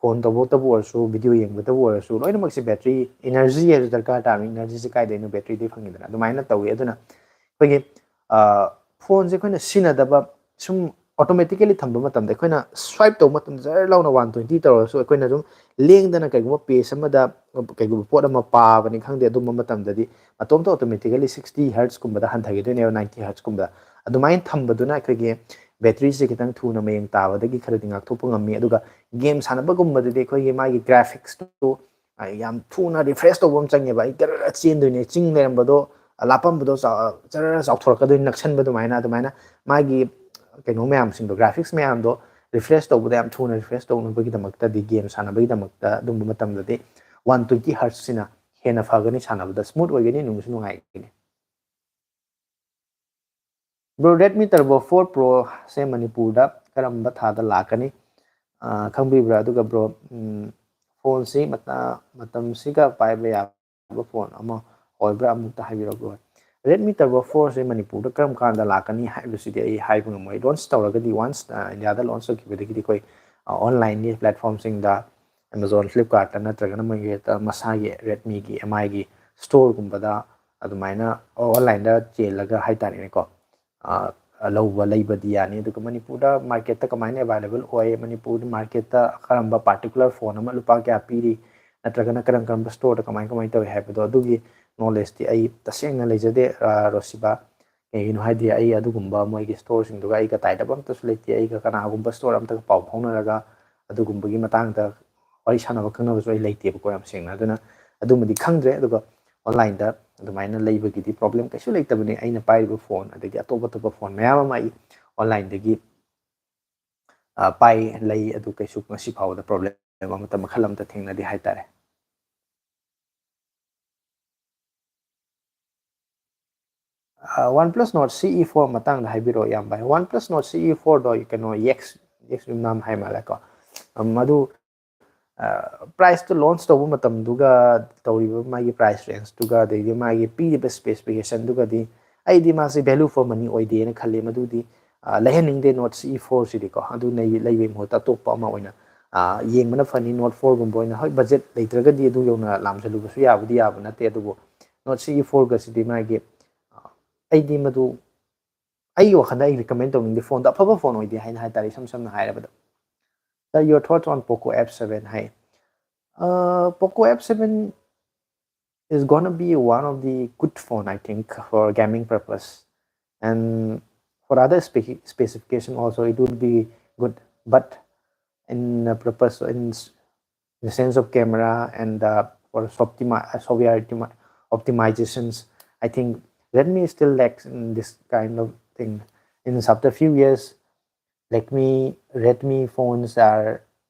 phone ꯇꯧꯕꯇꯕꯨ ꯑꯣꯏꯔꯁꯨ, video ꯌꯦꯡꯕꯇꯕꯨ ꯑꯣꯏꯔꯁꯨ, ꯂꯣꯏꯅꯃꯛꯁꯤ battery, energy ꯍꯥꯏꯕꯁꯤ ꯗꯔꯀꯥꯔ ꯇꯥꯕꯅꯤ꯫ Energyꯁꯤ ꯀꯥꯏꯗꯩꯅꯣ? Batteryꯗꯩ ꯐꯪꯉꯤꯗꯅ꯫ ꯑꯗꯨꯃꯥꯏꯅ ꯇꯧꯋꯤ꯫ ꯑꯗꯨꯅ ꯑꯩꯈꯣꯏꯒꯤ, ꯑ, phoneꯁꯦ ꯑꯩꯈꯣꯏꯅ ꯁꯤꯖꯤꯟꯅꯗꯕ, ꯁꯨꯝ automatically ꯊꯝꯕ ꯃꯇꯝꯗ, ꯑꯩꯈꯣꯏꯅ swipe ꯇꯧꯕ ꯃꯇꯝꯗ ꯖꯔ ꯂꯥꯎꯅ one twenty ꯇꯧꯔꯁꯨ, ꯑꯩꯈꯣꯏꯅ ꯑꯗꯨꯝ ꯂꯦꯡꯗꯅ ꯀꯩꯒꯨꯝꯕ page ꯑꯃꯗ ꯀꯩꯒꯨꯝꯕ ꯄꯣꯠ ꯑꯃ ꯄꯥꯕꯅꯤ ꯈꯪꯗꯦ, ꯑꯗꯨꯝꯕ ꯃꯇꯝꯗꯗꯤ ꯃꯇꯣꯝꯇ automatically sixty hertz ꯀꯨꯝꯕꯗ ꯍꯟꯊꯈꯤꯗꯣꯏꯅꯦꯕ, ninety hertz ꯀꯨꯝꯕꯗ꯫ ꯑꯗꯨꯃꯥꯏꯅ ꯊꯝꯕꯗꯨꯅ ꯑꯩꯈꯣꯏꯒꯤ batteryꯁꯦ ꯈꯤꯇꯪ ꯊꯨꯅ ꯃꯌꯦꯡ ꯇꯥꯕꯗꯒꯤ ꯈꯔꯗꯤ ꯉꯥꯛꯊꯣꯛꯄ ꯉꯝꯃꯤ꯫ ꯑꯗꯨꯒ game ꯁꯥꯟꯅꯕꯒꯨꯝꯕꯗꯤ ꯑꯩꯈꯣꯏꯒꯤ ꯃꯥꯒꯤ graphicsꯇꯨ, ꯑ, ꯌꯥꯝ ꯊꯨꯅ refresh ꯇꯧꯕ ꯑꯃ ꯆꯪꯉꯦꯕ꯫ ꯑꯩ ꯒꯔ ꯆꯦꯟꯗꯣꯏꯅꯦ, ꯆꯤꯡ ꯂꯩꯔꯝꯕꯗꯣ, ꯑ, ꯂꯥꯞꯄꯝꯕꯗꯣ ꯆꯥꯎ-, ꯖꯔ ꯆꯥꯎꯊꯣꯔꯛꯀꯗꯣꯏꯅꯤ, ꯅꯛꯁꯟꯕ ꯑꯗꯨꯃꯥꯏꯅ꯫ ꯑꯗꯨꯃꯥꯏꯅ ꯃꯥꯒꯤ ꯀꯩꯅꯣ ꯃꯌꯥꯝꯁꯤꯡꯗꯣ, graphics ꯃꯌꯥꯝꯗꯣ refresh ꯇꯧꯕꯗ ꯌꯥꯝ ꯊꯨꯅ refresh ꯇꯧꯅꯕꯒꯤꯗꯃꯛꯇꯗꯤ, game ꯁꯥꯟꯅꯕꯒꯤꯗꯃꯛꯇ ꯑꯗꯨꯝꯕ ꯃꯇꯝꯗꯗꯤ one twenty hertz ꯁꯤꯅ ꯍꯦꯟꯅ ꯐꯒꯅꯤ, ꯁꯥꯟꯅꯕꯗ smooth ꯑꯣꯏꯒꯅꯤ, ꯅꯨꯡꯁꯨ ꯅꯨꯡꯉꯥꯏꯒꯅꯤ꯫ Bro, Redmi Turbo four Pro ꯁꯦ ꯃꯅꯤꯄꯨꯔꯗ ꯀꯔꯝꯕ ꯊꯥꯗ ꯂꯥꯛꯀꯅꯤ? ꯑ, ꯈꯪꯕꯤꯕ꯭ꯔꯥ? ꯑꯗꯨꯒ bro, ꯎꯝ, phoneꯁꯤ ꯃꯇ-, ꯃꯇꯝꯁꯤꯒ ꯄꯥꯏꯕ ꯌꯥꯕ phone ꯑꯃ ꯑꯣꯏꯕ꯭ꯔꯥ? ꯑꯃꯨꯛꯇ ꯍꯥꯏꯕꯤꯔꯛꯎ bro꯫ Redmi Turbo four ꯁꯦ ꯃꯅꯤꯄꯨꯔꯗ ꯀꯔꯝ ꯀꯥꯟꯗ ꯂꯥꯛꯀꯅꯤ ꯍꯥꯏꯕꯁꯤꯗꯤ ꯑꯩ ꯍꯥꯏꯕ ꯉꯝꯃꯣꯏ꯫ Launch ꯇꯧꯔꯒꯗꯤ, once, ꯑ, ꯏꯟꯗꯤꯌꯥꯗ launch ꯇꯧꯈꯤꯕꯗꯒꯤꯗꯤ ꯑꯩꯈꯣꯏ, ꯑ, onlineꯒꯤ platformꯁꯤꯡꯗ, Amazon, Flipkartꯇ ꯅꯠꯇ꯭ꯔꯒꯅ ꯃꯣꯏꯒꯤ ꯍꯦꯛꯇ ꯃꯁꯥꯒꯤ Redmiꯒꯤ, MIꯒꯤ storeꯒꯨꯝꯕꯗ ꯑꯗꯨꯃꯥꯏꯅ onlineꯗ ꯆꯦꯜꯂꯒ ꯍꯥꯏꯇꯥꯔꯦꯅꯦꯀꯣ, ꯑ, ꯂꯧꯕ, ꯂꯩꯕꯗꯤ ꯌꯥꯅꯤ꯫ ꯑꯗꯨꯒ ꯃꯅꯤꯄꯨꯔꯗ marketꯇ ꯀꯃꯥꯏꯅ available ꯑꯣꯏ, ꯃꯅꯤꯄꯨꯔꯗ marketꯇ ꯀꯔꯝꯕ particular phone ꯑꯃ ꯂꯨꯄꯥ ꯀꯌꯥ ꯄꯤꯔꯤ, ꯅꯠꯇ꯭ꯔꯒꯅ ꯀꯔꯝ ꯀꯔꯝꯕ storeꯗ ꯀꯃꯥꯏ ꯀꯃꯥꯏ ꯇꯧꯏ ꯍꯥꯏꯕꯗꯣ, ꯑꯗꯨꯒꯤ knowledgeꯇꯤ ꯑꯩ ꯇꯁꯦꯡꯅ ꯂꯩꯖꯗꯦ, ꯑ, ꯔꯣꯁꯤꯕꯥ꯫ ꯀꯩꯒꯤꯅꯣ ꯍꯥꯏꯗꯤ ꯑꯩ ꯑꯗꯨꯒꯨꯝꯕ ꯃꯣꯏꯒꯤ storeꯁꯤꯡꯗꯨꯒ ꯑꯩꯒ tie up ꯑꯝꯇꯁꯨ ꯂꯩꯇꯦ꯫ ꯑꯩꯒ ꯀꯅꯥꯒꯨꯝꯕ store ꯑꯝꯇꯒ ꯄꯥꯎ ꯐꯥꯎꯅꯔꯒ ꯑꯗꯨꯒꯨꯝꯕꯒꯤ ꯃꯇꯥꯡꯗ ꯋꯥꯔꯤ ꯁꯥꯟꯅꯕ ꯈꯪꯅꯕꯁꯨ ꯑꯩ ꯂꯩꯇꯦꯕꯀꯣ, ꯌꯥꯝ ꯁꯦꯡꯅ꯫ ꯑꯗꯨꯅ ꯑꯗꯨꯃꯗꯤ ꯈꯪꯗ꯭ꯔꯦ꯫ ꯑꯗꯨꯒ onlineꯗ ꯑꯗꯨꯃꯥꯏꯅ ꯂꯩꯕꯒꯤꯗꯤ problem ꯀꯩꯁꯨ ꯂꯩꯇꯕꯅꯤ꯫ ꯑꯩꯅ ꯄꯥꯏꯔꯤꯕ phone, ꯑꯗꯒꯤ ꯑꯇꯣꯞ ꯑꯇꯣꯞꯄ phone ꯃꯌꯥꯝ ꯑꯃ ꯑꯩ onlineꯗꯒꯤ, ꯑ, ꯄꯥꯏ, ꯂꯩ꯫ ꯑꯗꯨ ꯀꯩꯁꯨ ꯉꯁꯤ ꯐꯥꯎꯕꯗ problem ꯑꯃꯠꯇ, ꯃꯈꯜ ꯑꯃꯠꯇ ꯊꯦꯡꯅꯗꯦ ꯍꯥꯏꯇꯥꯔꯦ꯫ OnePlus Nord C E four ꯃꯇꯥꯡꯗ ꯍꯥꯏꯕꯤꯔꯛꯑꯣ ꯏꯌꯥꯝꯕ꯫ OnePlus Nord C E fourꯗꯣ ꯀꯩꯅꯣ ꯌꯦꯛꯁ ꯌꯦꯛꯁ ꯌꯨꯝꯅꯥꯝ ꯍꯥꯏ ꯃꯥꯜꯂꯦꯀꯣ꯫ ꯃꯗꯨ ꯄ꯭ꯔꯥꯏꯁꯇꯨ ꯂꯣꯟꯆ ꯇꯧꯕ ꯃꯇꯝꯗꯨꯒ ꯇꯧꯔꯤꯕ ꯃꯥꯒꯤ ꯄ꯭ꯔꯥꯏꯁ ꯔꯦꯟꯖꯇꯨꯒ, ꯑꯗꯩꯗꯤ ꯃꯥꯒꯤ ꯄꯤꯔꯤꯕ ꯁ꯭ꯄꯦꯁꯤꯐꯤꯀꯦꯁꯟꯗꯨꯒꯗꯤ ꯑꯩꯗꯤ ꯃꯥꯁꯤ ꯚꯦꯂꯨ ꯐꯣꯔ ꯃꯅꯤ ꯑꯣꯏꯗꯦꯅ ꯈꯜꯂꯤ꯫ ꯃꯗꯨꯗꯤ ꯂꯩꯍꯟꯅꯤꯡꯗꯦ ꯅꯣꯠ ꯁꯤ ꯏ ꯐꯣꯔꯁꯤꯗꯤꯀꯣ꯫ ꯑꯗꯨ ꯂꯩꯕꯩ ꯃꯍꯨꯠꯇ ꯑꯇꯣꯞꯄ ꯑꯃ ꯑꯣꯏꯅ ꯌꯦꯡꯕꯅ ꯐꯅꯤ꯫ ꯅꯣꯠ ꯐꯣꯔꯒꯨꯝꯕ ꯑꯣꯏꯅ, ꯍꯣꯏ, ꯕꯖꯦꯠ ꯂꯩꯇ꯭ꯔꯒꯗꯤ ꯑꯗꯨ ꯌꯧꯅ ꯂꯥꯝꯁꯤꯜꯂꯨꯕꯁꯨ ꯌꯥꯕꯨꯗꯤ ꯌꯥꯕ ꯅꯠꯇꯦ, ꯑꯗꯨꯕꯨ ꯅꯣꯠ ꯁꯤ ꯏ ꯐꯣꯔꯒꯁꯤꯗꯤ ꯃꯥꯒꯤ ꯑꯩꯗꯤ ꯃꯗꯨ ꯑꯩꯒꯤ ꯋꯥꯈꯜꯗ ꯑꯩ ꯔꯤꯀꯃꯦꯟ ꯇꯧꯅꯤꯡꯗꯦ꯫ ꯐꯣꯟꯗꯣ ꯑꯐꯕ ꯐꯣꯟ ꯑꯣꯏꯗꯦ ꯍꯥꯏꯅ ꯍꯥꯏ ꯇꯥꯔꯦ, ꯏꯁꯝ ꯁꯝꯅ ꯍꯥꯏꯔꯕꯗ꯫ Sir, your thoughts on Poco F seven high. Poco F seven is gonna be one of the good phone, I think, for gaming purpose. And for other speci- specification also, it would be good. But in a purpose, in, s- in the sense of camera and uh, for optimi- uh, software optimi- optimizations, I think Redmi still lacks in this kind of thing. In after few years, Redmi Redmi phones are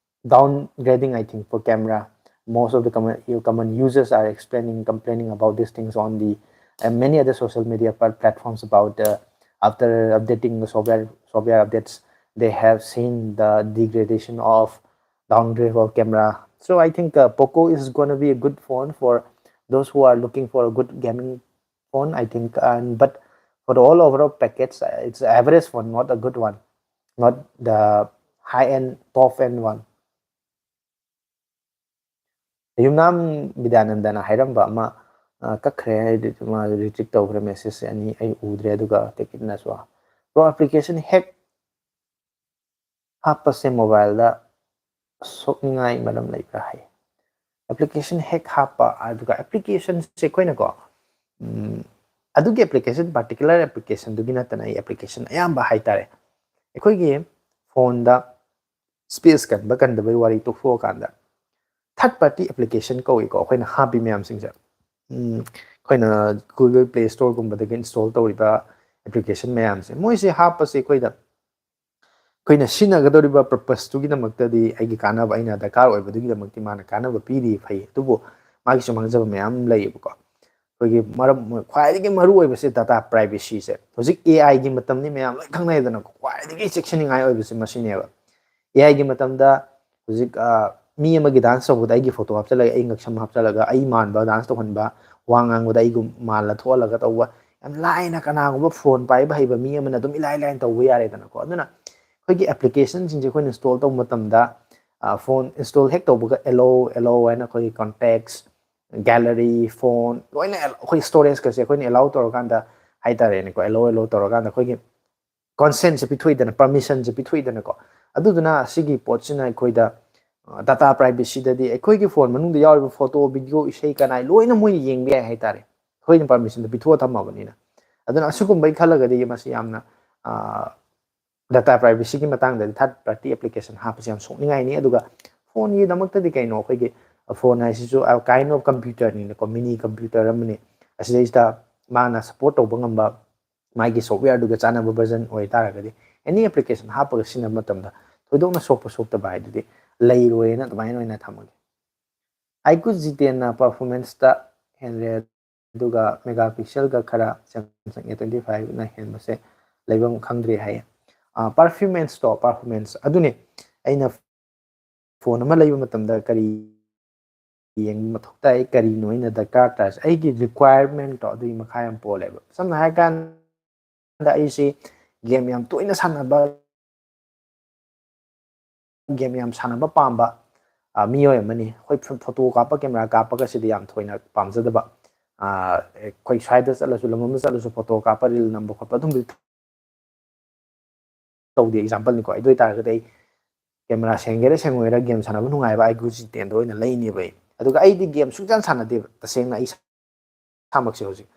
downgrading, I think, for camera. Most of the common, you common users are explaining, complaining about these things on the and many other social media plat- platforms about uh, after updating the software software updates, they have seen the degradation of downgrade of camera. So I think uh, Poco is going to be a good phone for those who are looking for a good gaming phone, I think. And but for the all overall package, uh, it's an average phone, not a good one, not the high end, top end one. ꯌꯨꯝꯅꯥꯝ ꯕꯤꯗ꯭ꯌꯥꯅꯟꯗꯅ ꯍꯥꯏꯔꯝꯕ ꯑꯃ ꯑ, ꯀꯛꯈ꯭ꯔꯦ ꯍꯥꯏꯗꯤ, ꯃꯥ ꯔꯤꯇ꯭ꯋꯤꯠ ꯇꯧꯈ꯭ꯔꯦ ꯃꯦꯁꯦꯖꯁꯦ ꯑꯅꯤ ꯑꯩ ꯎꯗ꯭ꯔꯦ꯫ ꯑꯗꯨꯒ ꯇꯦꯀꯤꯠꯅꯁꯨ, "Bro, application hack ꯍꯥꯞꯄꯁꯦ ꯃꯣꯕꯥꯏꯜꯗ ꯁꯣꯛꯅꯤꯡꯉꯥꯏ ꯃꯔꯝ ꯂꯩꯕ꯭ꯔꯥ?" ꯍꯥꯏ꯫ ꯑꯦꯄ꯭ꯂꯤꯀꯦꯁꯟ ꯍꯦꯛ ꯍꯥꯞꯄ, ꯑꯗꯨꯒ ꯑꯦꯄ꯭ꯂꯤꯀꯦꯁꯟꯁꯦ ꯑꯩꯈꯣꯏꯅꯀꯣ, ꯎꯝ, ꯑꯗꯨꯒꯤ ꯑꯦꯄ꯭ꯂꯤꯀꯦꯁꯟ, ꯄꯥꯔꯇꯤꯀꯨꯂꯔ ꯑꯦꯄ꯭ꯂꯤꯀꯦꯁꯟꯗꯨꯒꯤ ꯅꯠꯇꯅ, ꯑꯩ ꯑꯦꯄ꯭ꯂꯤꯀꯦꯁꯟ ꯑꯌꯥꯝꯕ ꯍꯥꯏꯇꯥꯔꯦ, ꯑꯩꯈꯣꯏꯒꯤ ꯐꯣꯟꯗ ꯁ꯭ꯄꯦꯁ ꯀꯟꯕ ꯀꯟꯗꯕꯒꯤ ꯋꯥꯔꯤ ꯇꯣꯛꯊꯣꯛꯑꯀꯥꯟꯗ, ꯊꯥꯔꯠ ꯄꯥꯔꯇꯤ ꯑꯦꯄ꯭ꯂꯤꯀꯦꯁꯟ ꯀꯧꯏꯀꯣ, ꯑꯩꯈꯣꯏꯅ ꯍꯥꯞꯄꯤ ꯃꯌꯥꯝꯁꯤꯡꯁꯦ꯫ ꯎꯝ, ꯑꯩꯈꯣꯏꯅ Google Play Storeꯒꯨꯝꯕꯗꯒꯤ ꯏꯟꯁꯇꯣꯜ ꯇꯧꯔꯤꯕ ꯑꯦꯄ꯭ꯂꯤꯀꯦꯁꯟ ꯃꯌꯥꯝꯁꯦ, ꯃꯣꯏꯁꯦ ꯍꯥꯞꯄꯁꯦ ꯑꯩꯈꯣꯏꯗ, ꯑꯩꯈꯣꯏꯅ ꯁꯤꯖꯤꯟꯅꯒꯗꯧꯔꯤꯕ ꯄꯔꯄꯁꯇꯨꯒꯤꯗꯃꯛꯇꯗꯤ, ꯑꯩꯒꯤ ꯀꯥꯟꯅꯕ, ꯑꯩꯅ ꯗꯔꯀꯥꯔ ꯑꯣꯏꯕꯗꯨꯒꯤꯗꯃꯛꯇꯤ ꯃꯥꯅ ꯀꯥꯟꯅꯕ ꯄꯤꯔꯤ, ꯐꯩ꯫ ꯑꯗꯨꯕꯨ ꯃꯥꯒꯤꯁꯨ ꯃꯥꯡꯖꯕ ꯃꯌꯥꯝ ꯂꯩꯌꯦꯕꯀꯣ꯫ ꯑꯩꯈꯣꯏꯒꯤ ꯃꯔꯝ ꯈ꯭ꯋꯥꯏꯗꯒꯤ ꯃꯔꯨ ꯑꯣꯏꯕꯁꯦ data privacyꯁꯦ꯫ ꯍꯧꯖꯤꯛ AI ꯒꯤ ꯃꯇꯝꯅꯤ, ꯃꯌꯥꯝ ꯂꯣꯏ ꯈꯪꯅꯩꯗꯅꯀꯣ꯫ ꯈ꯭ꯋꯥꯏꯗꯒꯤ ꯆꯦꯛꯁꯤꯟꯅꯤꯡꯉꯥꯏ ꯑꯣꯏꯕꯁꯦ ꯃꯁꯤꯅꯦꯕ꯫ AI ꯒꯤ ꯃꯇꯝꯗ ꯍꯧꯖꯤꯛ, ꯑ, ꯃꯤ ꯑꯃꯒꯤ dance ꯇꯧꯕꯗ ꯑꯩꯒꯤ photo ꯍꯥꯞꯆꯜꯂꯒ, ꯑꯩ ꯉꯛꯁꯝ ꯍꯥꯞꯆꯜꯂꯒ, ꯑꯩ ꯃꯥꯟꯕ dance ꯇꯧꯍꯟꯕ, ꯋꯥ ꯉꯥꯡꯕꯗ ꯑꯩꯒꯨꯝ ꯃꯥꯜꯂ ꯊꯣꯛꯍꯜꯂꯒ ꯇꯧꯕ ꯌꯥꯝ ꯂꯥꯏꯅ, ꯀꯅꯥꯒꯨꯝꯕ phone ꯄꯥꯏꯕ ꯍꯩꯕ ꯃꯤ ꯑꯃꯅ ꯑꯗꯨꯝ ꯏꯂꯥꯏ ꯂꯥꯏꯅ ꯇꯧꯕ ꯌꯥꯔꯦꯗꯅꯀꯣ꯫ ꯑꯗꯨꯅ ꯑꯩꯈꯣꯏꯒꯤ applicationꯁꯤꯡꯁꯦ ꯑꯩꯈꯣꯏꯅ install ꯇꯧꯕ ꯃꯇꯝꯗ, ꯑ, phone install ꯍꯦꯛ ꯇꯧꯕꯒ allow, allow ꯍꯥꯏꯅ ꯑꯩꯈꯣꯏꯒꯤ contacts, gallery, phone ꯂꯣꯏꯅ ꯑꯦ-, ꯑꯩꯈꯣꯏ storageꯀꯁꯦ ꯑꯩꯈꯣꯏꯅ allow ꯇꯧꯔꯀꯥꯟꯗ ꯍꯥꯏꯇꯥꯔꯦꯅꯦꯀꯣ, allow, allow ꯇꯧꯔꯀꯥꯟꯗ ꯑꯩꯈꯣꯏꯒꯤ consentꯁꯦ ꯄꯤꯊꯣꯛꯏꯗꯅ, permissionꯁꯦ ꯄꯤꯊꯣꯛꯏꯗꯅꯀꯣ꯫ ꯑꯗꯨꯗꯨꯅ ꯑꯁꯤꯒꯤ ꯄꯣꯠꯁꯤꯅ ꯑꯩꯈꯣꯏꯗ, ꯑ, data privacyꯗꯗꯤ ꯑꯩꯈꯣꯏꯒꯤ phone ꯃꯅꯨꯡꯗ ꯌꯥꯎꯔꯤꯕ photo, video, ꯏꯁꯩ ꯀꯅꯥꯏ ꯂꯣꯏꯅ ꯃꯣꯏꯅ ꯌꯦꯡꯕ ꯌꯥꯏ ꯍꯥꯏꯇꯥꯔꯦ, ꯑꯩꯈꯣꯏꯅ permissionꯗꯣ ꯄꯤꯊꯣꯛꯑ ꯊꯝꯃꯕꯅꯤꯅ꯫ ꯑꯗꯨꯅ ꯑꯁꯤꯒꯨꯝꯕꯒꯤ ꯈꯜꯂꯒꯗꯤ ꯃꯁꯤ ꯌꯥꯝꯅ, ꯑ, data privacyꯒꯤ ꯃꯇꯥꯡꯗꯗꯤ third party application ꯍꯥꯞꯄꯁꯦ ꯌꯥꯝ ꯁꯣꯛꯅꯤꯡꯉꯥꯏꯅꯤ꯫ ꯑꯗꯨꯒ phoneꯒꯤꯗꯃꯛꯇꯗꯤ ꯀꯩꯅꯣ, ꯑꯩꯈꯣꯏꯒꯤ phone ꯍꯥꯏꯁꯤꯁꯨ a kind of computerꯅꯤꯅꯀꯣ, mini computer ꯑꯃꯅꯤ꯫ ꯑꯁꯤꯗꯩꯁꯤꯗ ꯃꯥꯅ support ꯇꯧꯕ ꯉꯝꯕ ꯃꯥꯒꯤ softwareꯗꯨꯒ ꯆꯥꯟꯅꯕ version ꯑꯣꯏꯇꯥꯔꯒꯗꯤ any application ꯍꯥꯞꯄꯒ ꯁꯤꯖꯤꯟꯅꯕ ꯃꯇꯝꯗ ꯊꯣꯏꯗꯣꯛꯅ ꯁꯣꯛꯄ ꯁꯣꯛꯇꯕ ꯍꯥꯏꯗꯨꯗꯤ ꯂꯩꯔꯣꯏꯅ ꯑꯗꯨꯃꯥꯏꯅ ꯑꯣꯏꯅ ꯊꯝꯃꯒꯦ꯫ ꯑꯥꯏꯀꯨ ꯖꯤ ꯇꯦꯟꯅ performanceꯇ ꯍꯦꯟꯂꯦ, ꯑꯗꯨꯒ megapixelꯒ ꯈꯔ Samsung A twenty fiveꯅ ꯍꯦꯟꯕꯁꯦ ꯂꯩꯐꯝ ꯈꯪꯗ꯭ꯔꯦ ꯍꯥꯏꯌꯦ꯫ ꯑ, performanceꯇꯣ, performance ꯑꯗꯨꯅꯦ ꯑꯩꯅ phone ꯑꯃ ꯂꯩꯕ ꯃꯇꯝꯗ ꯀꯔꯤ ꯌꯦꯡꯕ ꯃꯊꯧ ꯇꯥꯏ, ꯀꯔꯤꯅꯣ ꯑꯩꯅ ꯗꯔꯀꯥꯔ ꯇꯥꯔꯤꯁꯦ, ꯑꯩꯒꯤ requirementꯇꯣ ꯑꯗꯨꯒꯤ ꯃꯈꯥ ꯌꯥꯝ ꯄꯣꯜꯂꯦꯕ꯫ ꯁꯝꯅ ꯍꯥꯏꯔꯀꯥꯟꯗ ꯑꯩꯁꯤ game ꯌꯥꯝ ꯇꯣꯏꯅ ꯁꯥꯟꯅꯕ, game ꯌꯥꯝ ꯁꯥꯟꯅꯕ ꯄꯥꯝꯕ, ꯑ, ꯃꯤꯑꯣꯏ ꯑꯃꯅꯤ꯫ ꯑꯩꯈꯣꯏ pho-, photo ꯀꯥꯞꯄ, camera ꯀꯥꯞꯄꯒꯁꯤꯗꯤ ꯌꯥꯝ ꯊꯣꯏꯅ ꯄꯥꯝꯖꯗꯕ꯫ ꯑ, ꯑꯩꯈꯣꯏ ꯁ꯭ꯋꯥꯏꯗ ꯆꯠꯂꯁꯨ, ꯂꯝ ꯑꯃ ꯆꯠꯂꯁꯨ photo ꯀꯥꯞꯄ, reel ꯅꯝꯕ ꯈꯣꯠꯄ ꯑꯗꯨꯝꯕꯗꯤ ꯇꯧꯗꯦ, exampleꯅꯤꯀꯣ꯫ ꯑꯗꯨ ꯑꯣꯏꯇꯥꯔꯒꯗꯤ ꯑꯩ camera ꯁꯦꯡꯒꯦꯔꯥ ꯁꯦꯡꯉꯣꯏꯔꯥ game ꯁꯥꯟꯅꯕ ꯅꯨꯡꯉꯥꯏꯕ ꯑꯥꯏꯀꯨ ꯖꯤ ꯇꯦꯟꯗꯣ ꯑꯣꯏꯅ ꯂꯩꯅꯦꯕ ꯑꯩ꯫ ꯑꯗꯨꯒ ꯑꯩꯗꯤ game ꯁꯨꯡꯁꯥꯟ ꯁꯥꯟꯅꯗꯦꯕ, ꯇꯁꯦꯡꯅ ꯑꯩ ꯏꯁꯥꯃꯛꯁꯦ ꯍꯧꯖꯤꯛ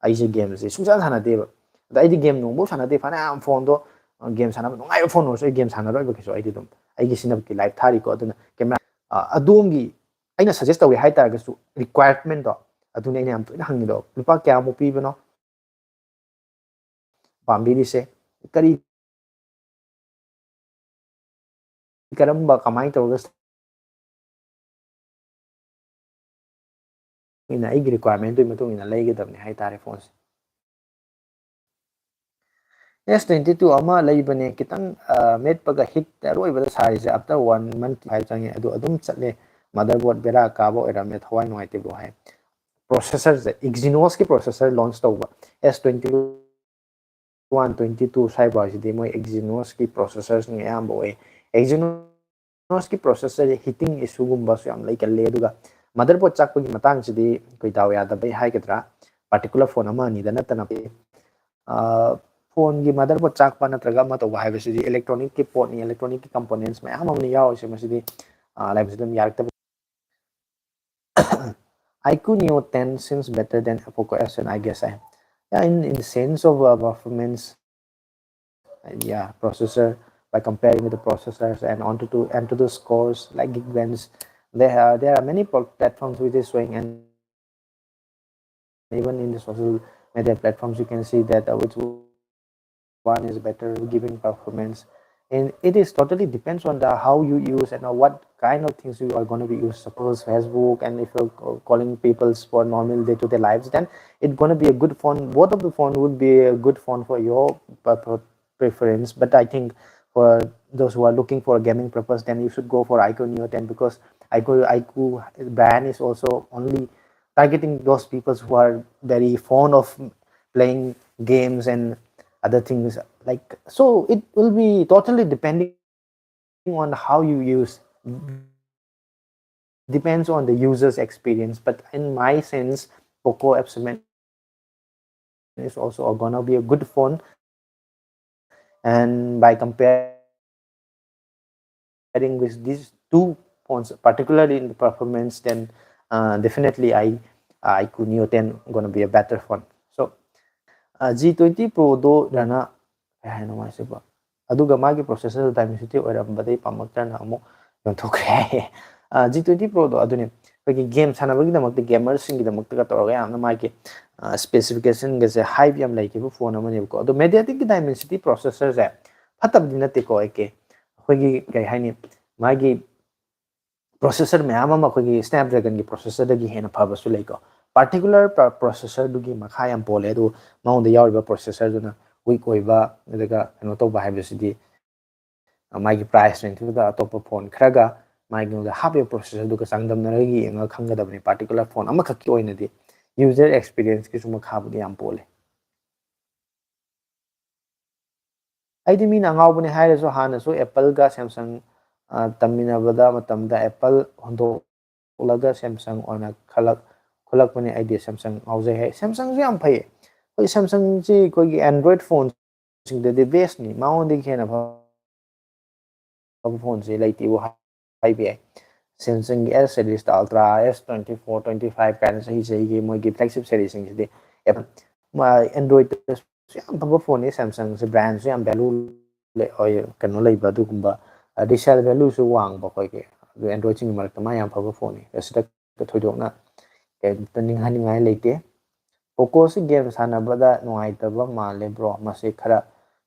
ꯑꯩꯁꯦ gameꯁꯦ ꯁꯨꯡꯁꯥꯟ ꯁꯥꯟꯅꯗꯦꯕ꯫ ꯑꯗ ꯑꯩꯗꯤ game ꯅꯣꯡꯐꯥꯎ ꯁꯥꯟꯅꯗꯦ, ꯐꯅꯌꯥꯝ phoneꯗꯣ, ꯑ, game ꯁꯥꯟꯅꯕ ꯅꯨꯡꯉꯥꯏꯕ phone ꯑꯣꯏꯔꯁꯨ ꯑꯩ game ꯁꯥꯟꯅꯔꯣꯏꯕ ꯀꯩꯁꯨ꯫ ꯑꯩꯗꯤ ꯑꯗꯨꯝ ꯑꯩꯒꯤ ꯁꯤꯖꯤꯟꯅꯕꯒꯤ life ꯊꯥꯔꯤꯀꯣ꯫ ꯑꯗꯨꯅ camera, ꯑ, ꯑꯗꯣꯝꯒꯤ, ꯑꯩꯅ suggest ꯇꯧꯒꯦ ꯍꯥꯏꯇꯥꯔꯒꯁꯨ requirementꯗꯣ ꯑꯗꯨꯅꯦ ꯑꯩꯅ ꯌꯥꯝ ꯇꯣꯏꯅ ꯍꯪꯉꯤꯗꯣ, "ꯂꯨꯄꯥ ꯀꯌꯥꯃꯨꯛ ꯄꯤꯕꯅꯣ ꯄꯥꯝꯕꯤꯔꯤꯁꯦ? ꯀꯔꯤ, ꯀꯔꯝꯕ, ꯀꯃꯥꯏꯅ ꯇꯧꯔꯒ ꯏꯟꯅ, ꯑꯩꯒꯤ ꯔꯤꯀ꯭ꯋꯥꯏꯔꯃꯦꯟꯗꯨꯒꯤ ꯃꯇꯨꯡ ꯏꯟꯅ ꯂꯩꯒꯗꯕꯅꯤ ꯍꯥꯏꯇꯥꯔꯦ ꯐꯣꯟꯁꯦ꯫ ꯑꯦꯁ ꯇ꯭ꯋꯦꯟꯇꯤ ꯇꯨ ꯑꯃ ꯂꯩꯕꯅꯦ, ꯈꯤꯇꯪ ꯃꯦꯠꯄꯒ ꯍꯤꯠ ꯑꯔꯣꯏꯕꯗ ꯁꯥꯔꯤꯁꯦ ꯑꯥꯐꯇꯔ ꯋꯥꯟ ꯃꯟꯠ ꯍꯥꯏ ꯆꯪꯉꯦ, ꯑꯗꯨ ꯑꯗꯨꯝ ꯆꯠꯂꯦ꯫ ꯃꯥꯗꯔꯕꯣꯔꯗ ꯕꯦꯔꯥ ꯀꯥꯕ ꯑꯣꯏꯔꯝꯃꯦ, ꯊꯋꯥꯏ ꯅꯨꯡꯉꯥꯏꯇꯦ ꯕ꯭ꯔꯣ ꯍꯥꯏ꯫ ꯄ꯭ꯔꯣꯁꯦꯁꯔꯁꯦ, ꯏꯛꯖꯤꯅꯣꯁꯀꯤ ꯄ꯭ꯔꯣꯁꯦꯁꯔ ꯂꯣꯟꯆ ꯇꯧꯕ, ꯑꯦꯁ ꯇ꯭ꯋꯦꯟꯇꯤ ꯋꯥꯟ ꯇ꯭ꯋꯦꯟꯇꯤ ꯇꯨ ꯁ꯭ꯋꯥꯏꯐꯥꯎꯁꯤꯗꯤ ꯃꯣꯏ ꯏꯛꯖꯤꯅꯣꯁꯀꯤ ꯄ꯭ꯔꯣꯁꯦꯁꯔꯁꯤꯡ ꯑꯌꯥꯝꯕ ꯑꯣꯏ꯫ ꯏꯛꯖꯤꯅꯣꯁꯀꯤ ꯄ꯭ꯔꯣꯁꯦꯁꯔꯁꯦ ꯍꯤꯇꯤꯡ ꯏꯁꯨꯒꯨꯝꯕꯁꯨ ꯌꯥꯝ ꯂꯩꯒꯜꯂꯦ꯫ ꯑꯗꯨꯒ ꯃꯥꯗꯔꯕꯣꯔꯗ ꯆꯥꯛꯄꯒꯤ ꯃꯇꯥꯡꯁꯤꯗꯤ ꯑꯩꯈꯣꯏ ꯗꯥꯎ ꯌꯥꯗꯕꯩ ꯍꯥꯏꯒꯗ꯭ꯔꯥ, ꯄꯥꯔꯇꯤꯀꯨꯂꯔ ꯐꯣꯟ ꯑꯃ ꯑꯅꯤꯗ ꯅꯠꯇꯅ ꯐꯣꯟꯒꯤ ꯃꯥꯗꯔꯕꯣꯔꯗ ꯆꯥꯛꯄ ꯅꯠꯇ꯭ꯔꯒ ꯑꯃ ꯇꯧꯕ ꯍꯥꯏꯕꯁꯤꯗꯤ ꯏꯂꯦꯛꯇ꯭ꯔꯣꯅꯤꯛꯀꯤ ꯄꯣꯠꯅꯤ, ꯏꯂꯦꯛꯇ꯭ꯔꯣꯅꯤꯛꯀꯤ ꯀꯝꯄꯣꯅꯦꯟꯁ ꯃꯌꯥꯝ ꯑꯃꯅ ꯌꯥꯎꯔꯤꯁꯦ꯫ ꯃꯁꯤꯗꯤ ꯂꯥꯏꯕꯁꯤ ꯑꯗꯨꯝ ꯌꯥꯔꯛꯇꯕ꯫ iQOO Neo ten seems better than Poco F seven, I guess. I, yeah, in, in sense of uh, performance, uh, yeah, processor, by comparing with the processors and onto to and to the scores like Geekbench, there are there are many pl- platforms which is showing, and even in the social media platforms you can see that uh, which one is better giving performance. And it is totally depends on the how you use and uh, what kind of things you are going to be used. Suppose Facebook, and if you're ca- calling people for normal day-to-day lives, then it's going to be a good phone. Both of the phone would be a good phone for your uh, pre- preference. But I think for those who are looking for a gaming purpose, then you should go for iQOO Neo ten, because iQOO iQOO brand is also only targeting those people who are very fond of playing games and other things. Like, so it will be totally depending on how you use, depends on the user's experience. But in my sense, Poco F seven is also gonna be a good phone. And by comparing with these two phones, particularly in the performance, then uh, definitely I iQOO Neo ten gonna be a better phone. So uh, G twenty Pro ꯗꯣ ꯔꯅ ꯀꯩ ꯍꯥꯏꯅꯣ ꯃꯥꯏꯁꯤꯕꯣ? ꯑꯗꯨꯒ ꯃꯥꯒꯤ processor ꯗꯥꯏꯃꯦꯟꯁꯤꯇꯤ ꯑꯣꯏꯔꯝꯕꯗꯩ ꯄꯥꯝꯃꯛꯇ꯭ꯔꯅ ꯑꯃꯨꯛ ꯌꯣꯟꯊꯣꯛꯈ꯭ꯔꯦ ꯍꯥꯏꯌꯦ꯫ G twenty ꯄ꯭ꯔꯣꯗꯣ ꯑꯗꯨꯅꯤ ꯑꯩꯈꯣꯏꯒꯤ game ꯁꯥꯟꯅꯕꯒꯤꯗꯃꯛꯇ, ꯒꯦꯃꯔꯁꯤꯡꯒꯤꯗꯃꯛꯇꯒ ꯇꯧꯔꯒ ꯌꯥꯝꯅ ꯃꯥꯒꯤ ꯁ꯭ꯄꯦꯁꯤꯐꯤꯀꯦꯁꯟꯒꯁꯦ ꯍꯥꯏꯞ ꯌꯥꯝ ꯂꯩꯈꯤꯕ ꯐꯣꯟ ꯑꯃꯅꯦꯕꯀꯣ꯫ ꯑꯗꯣ ꯃꯦꯗꯤꯌꯥꯇꯦꯛꯀꯤ ꯗꯥꯏꯃꯦꯟꯁꯤꯇꯤ ꯄ꯭ꯔꯣꯁꯦꯁꯔꯁꯦ ꯐꯠꯇꯕꯗꯤ ꯅꯠꯇꯦꯀꯣ, ꯑꯦ ꯀꯦ ꯑꯩꯈꯣꯏꯒꯤ ꯀꯩ ꯍꯥꯏꯅꯤ, ꯃꯥꯒꯤ ꯄ꯭ꯔꯣꯁꯦꯁꯔ ꯃꯌꯥꯝ ꯑꯃ ꯑꯩꯈꯣꯏꯒꯤ ꯁ꯭ꯅꯦꯞꯗ꯭ꯔꯦꯒꯟꯒꯤ ꯄ꯭ꯔꯣꯁꯦꯁꯔꯗꯒꯤ ꯍꯦꯟꯅ ꯐꯕꯁꯨ ꯂꯩꯀꯣ꯫ ꯄꯥꯔꯇꯤꯀꯨꯂꯔ ꯄ꯭ꯔꯣꯁꯦꯁꯔꯗꯨꯒꯤ ꯃꯈꯥ ꯌꯥꯝ ꯄꯣꯜꯂꯦ, ꯑꯗꯨ ꯃꯉꯣꯟꯗ ꯌꯥꯎꯔꯤꯕ ꯄ꯭ꯔꯣꯁꯦꯁꯔꯗꯨꯅ ꯋꯤꯛ ꯑꯣꯏꯕ, ꯑꯗꯨꯒ ꯀꯩꯅꯣ ꯇꯧꯕ ꯍꯥꯏꯕꯁꯤꯗꯤ ꯃꯥꯒꯤ ꯄ꯭ꯔꯥꯏꯁ ꯔꯦꯟꯖꯇꯨꯗ ꯑꯇꯣꯞꯄ ꯐꯣꯟ ꯈꯔꯒ ꯃꯥꯒꯤ ꯍꯥꯞꯄꯤꯕ ꯄ꯭ꯔꯣꯁꯦꯁꯔꯗꯨꯒ ꯆꯥꯡꯗꯝꯅꯔꯒ ꯌꯦꯡꯉꯒ ꯈꯪꯒꯗꯕꯅꯤ꯫ ꯄꯥꯔꯇꯤꯀꯨꯂꯔ ꯐꯣꯟ ꯑꯃꯈꯛꯀꯤ ꯑꯣꯏꯅꯗꯤ ꯌꯨꯖꯔ ꯑꯦꯛꯁꯄꯤꯔꯤꯌꯦꯟꯁꯀꯤꯁꯨ ꯃꯈꯥꯕꯨꯗꯤ ꯌꯥꯝ ꯄꯣꯜꯂꯦ꯫ ꯑꯩꯗꯤ ꯃꯤꯅ ꯑꯉꯥꯎꯕꯅꯦ ꯍꯥꯏꯔꯁꯨ, ꯍꯥꯟꯅꯁꯨ ꯑꯦꯄꯜꯒ ꯁꯦꯝꯁꯪ ꯇꯝꯃꯤꯟꯅꯕꯗ ꯃꯇꯝꯗ ꯑꯦꯄꯜ ꯍꯨꯟꯗꯣꯛꯂꯒ ꯁꯦꯝꯁꯪ ꯑꯣꯏꯅ ꯈꯜꯂꯛ ꯈꯨꯠꯂꯛꯄꯅꯦ꯫ ꯑꯩꯗꯤ ꯁꯦꯝꯁꯪ ꯉꯥꯎꯖꯩ ꯍꯥꯏ꯫ ꯁꯦꯝꯁꯪꯁꯨ ꯌꯥꯝ ꯐꯩꯌꯦ꯫ ꯑꯩꯈꯣꯏ ꯁꯦꯝꯁꯪꯁꯤ ꯑꯩꯈꯣꯏꯒꯤ ꯑꯦꯟꯗ꯭ꯔꯣꯏꯗ ꯐꯣꯟꯁꯤꯡꯗꯗꯤ ꯕꯦꯁꯅꯤ, ꯃꯉꯣꯟꯗꯒꯤ ꯍꯦꯟꯅ ꯐꯕ ꯐꯣꯟꯁꯦ ꯂꯩꯇꯦꯕꯨ ꯍꯥꯏꯕ ꯌꯥꯏ꯫ ꯁꯦꯝꯁꯪꯒꯤ ꯑꯦꯁ ꯁꯦꯔꯤꯁꯇ, ꯑꯜꯇ꯭ꯔꯥ, ꯑꯦꯁ ꯇ꯭ꯋꯦꯟꯇꯤ ꯐꯣꯔ, ꯇ꯭ꯋꯦꯟꯇꯤ ꯐꯥꯏꯚ ꯀꯥꯏꯅ ꯆꯍꯤ ꯆꯍꯤꯒꯤ ꯃꯣꯏꯒꯤ ꯐ꯭ꯂꯦꯒꯁꯤꯞ ꯁꯦꯔꯤꯁꯁꯤꯡꯁꯤꯗꯤ ꯑꯦꯟꯗ꯭ꯔꯣꯏꯗꯇꯁꯨ ꯌꯥꯝ ꯐꯕ ꯐꯣꯟꯅꯤ꯫ ꯁꯦꯝꯁꯪꯁꯦ ꯕ꯭ꯔꯥꯟꯁꯨ ꯌꯥꯝ ꯚꯦꯂꯨ ꯀꯩꯅꯣ ꯂꯩꯕ, ꯑꯗꯨꯒꯨꯝꯕ ꯔꯤꯁꯦꯜ ꯚꯦꯂꯨꯁꯨ ꯋꯥꯡꯕ ꯑꯩꯈꯣꯏꯒꯤ, ꯑꯗꯨ ꯑꯦꯟꯗ꯭ꯔꯣꯏꯗꯁꯤꯡꯒꯤ ꯃꯔꯛꯇ ꯃꯥ ꯌꯥꯝ ꯐꯕ ꯐꯣꯟꯅꯤ꯫ ꯑꯁꯤꯗ ꯊꯣꯏꯗꯣꯛꯅ ꯀꯩꯝꯇ ꯅꯤꯡꯍꯟꯅꯤꯡꯉꯥꯏ ꯂꯩꯇꯦ꯫ ꯄꯣꯀꯣꯁꯤ ꯒꯦꯝ ꯁꯥꯟꯅꯕꯗ ꯅꯨꯡꯉꯥꯏꯇꯕ ꯃꯥꯜꯂꯦ ꯕ꯭ꯔꯣ, ꯃꯁꯤ ꯈꯔ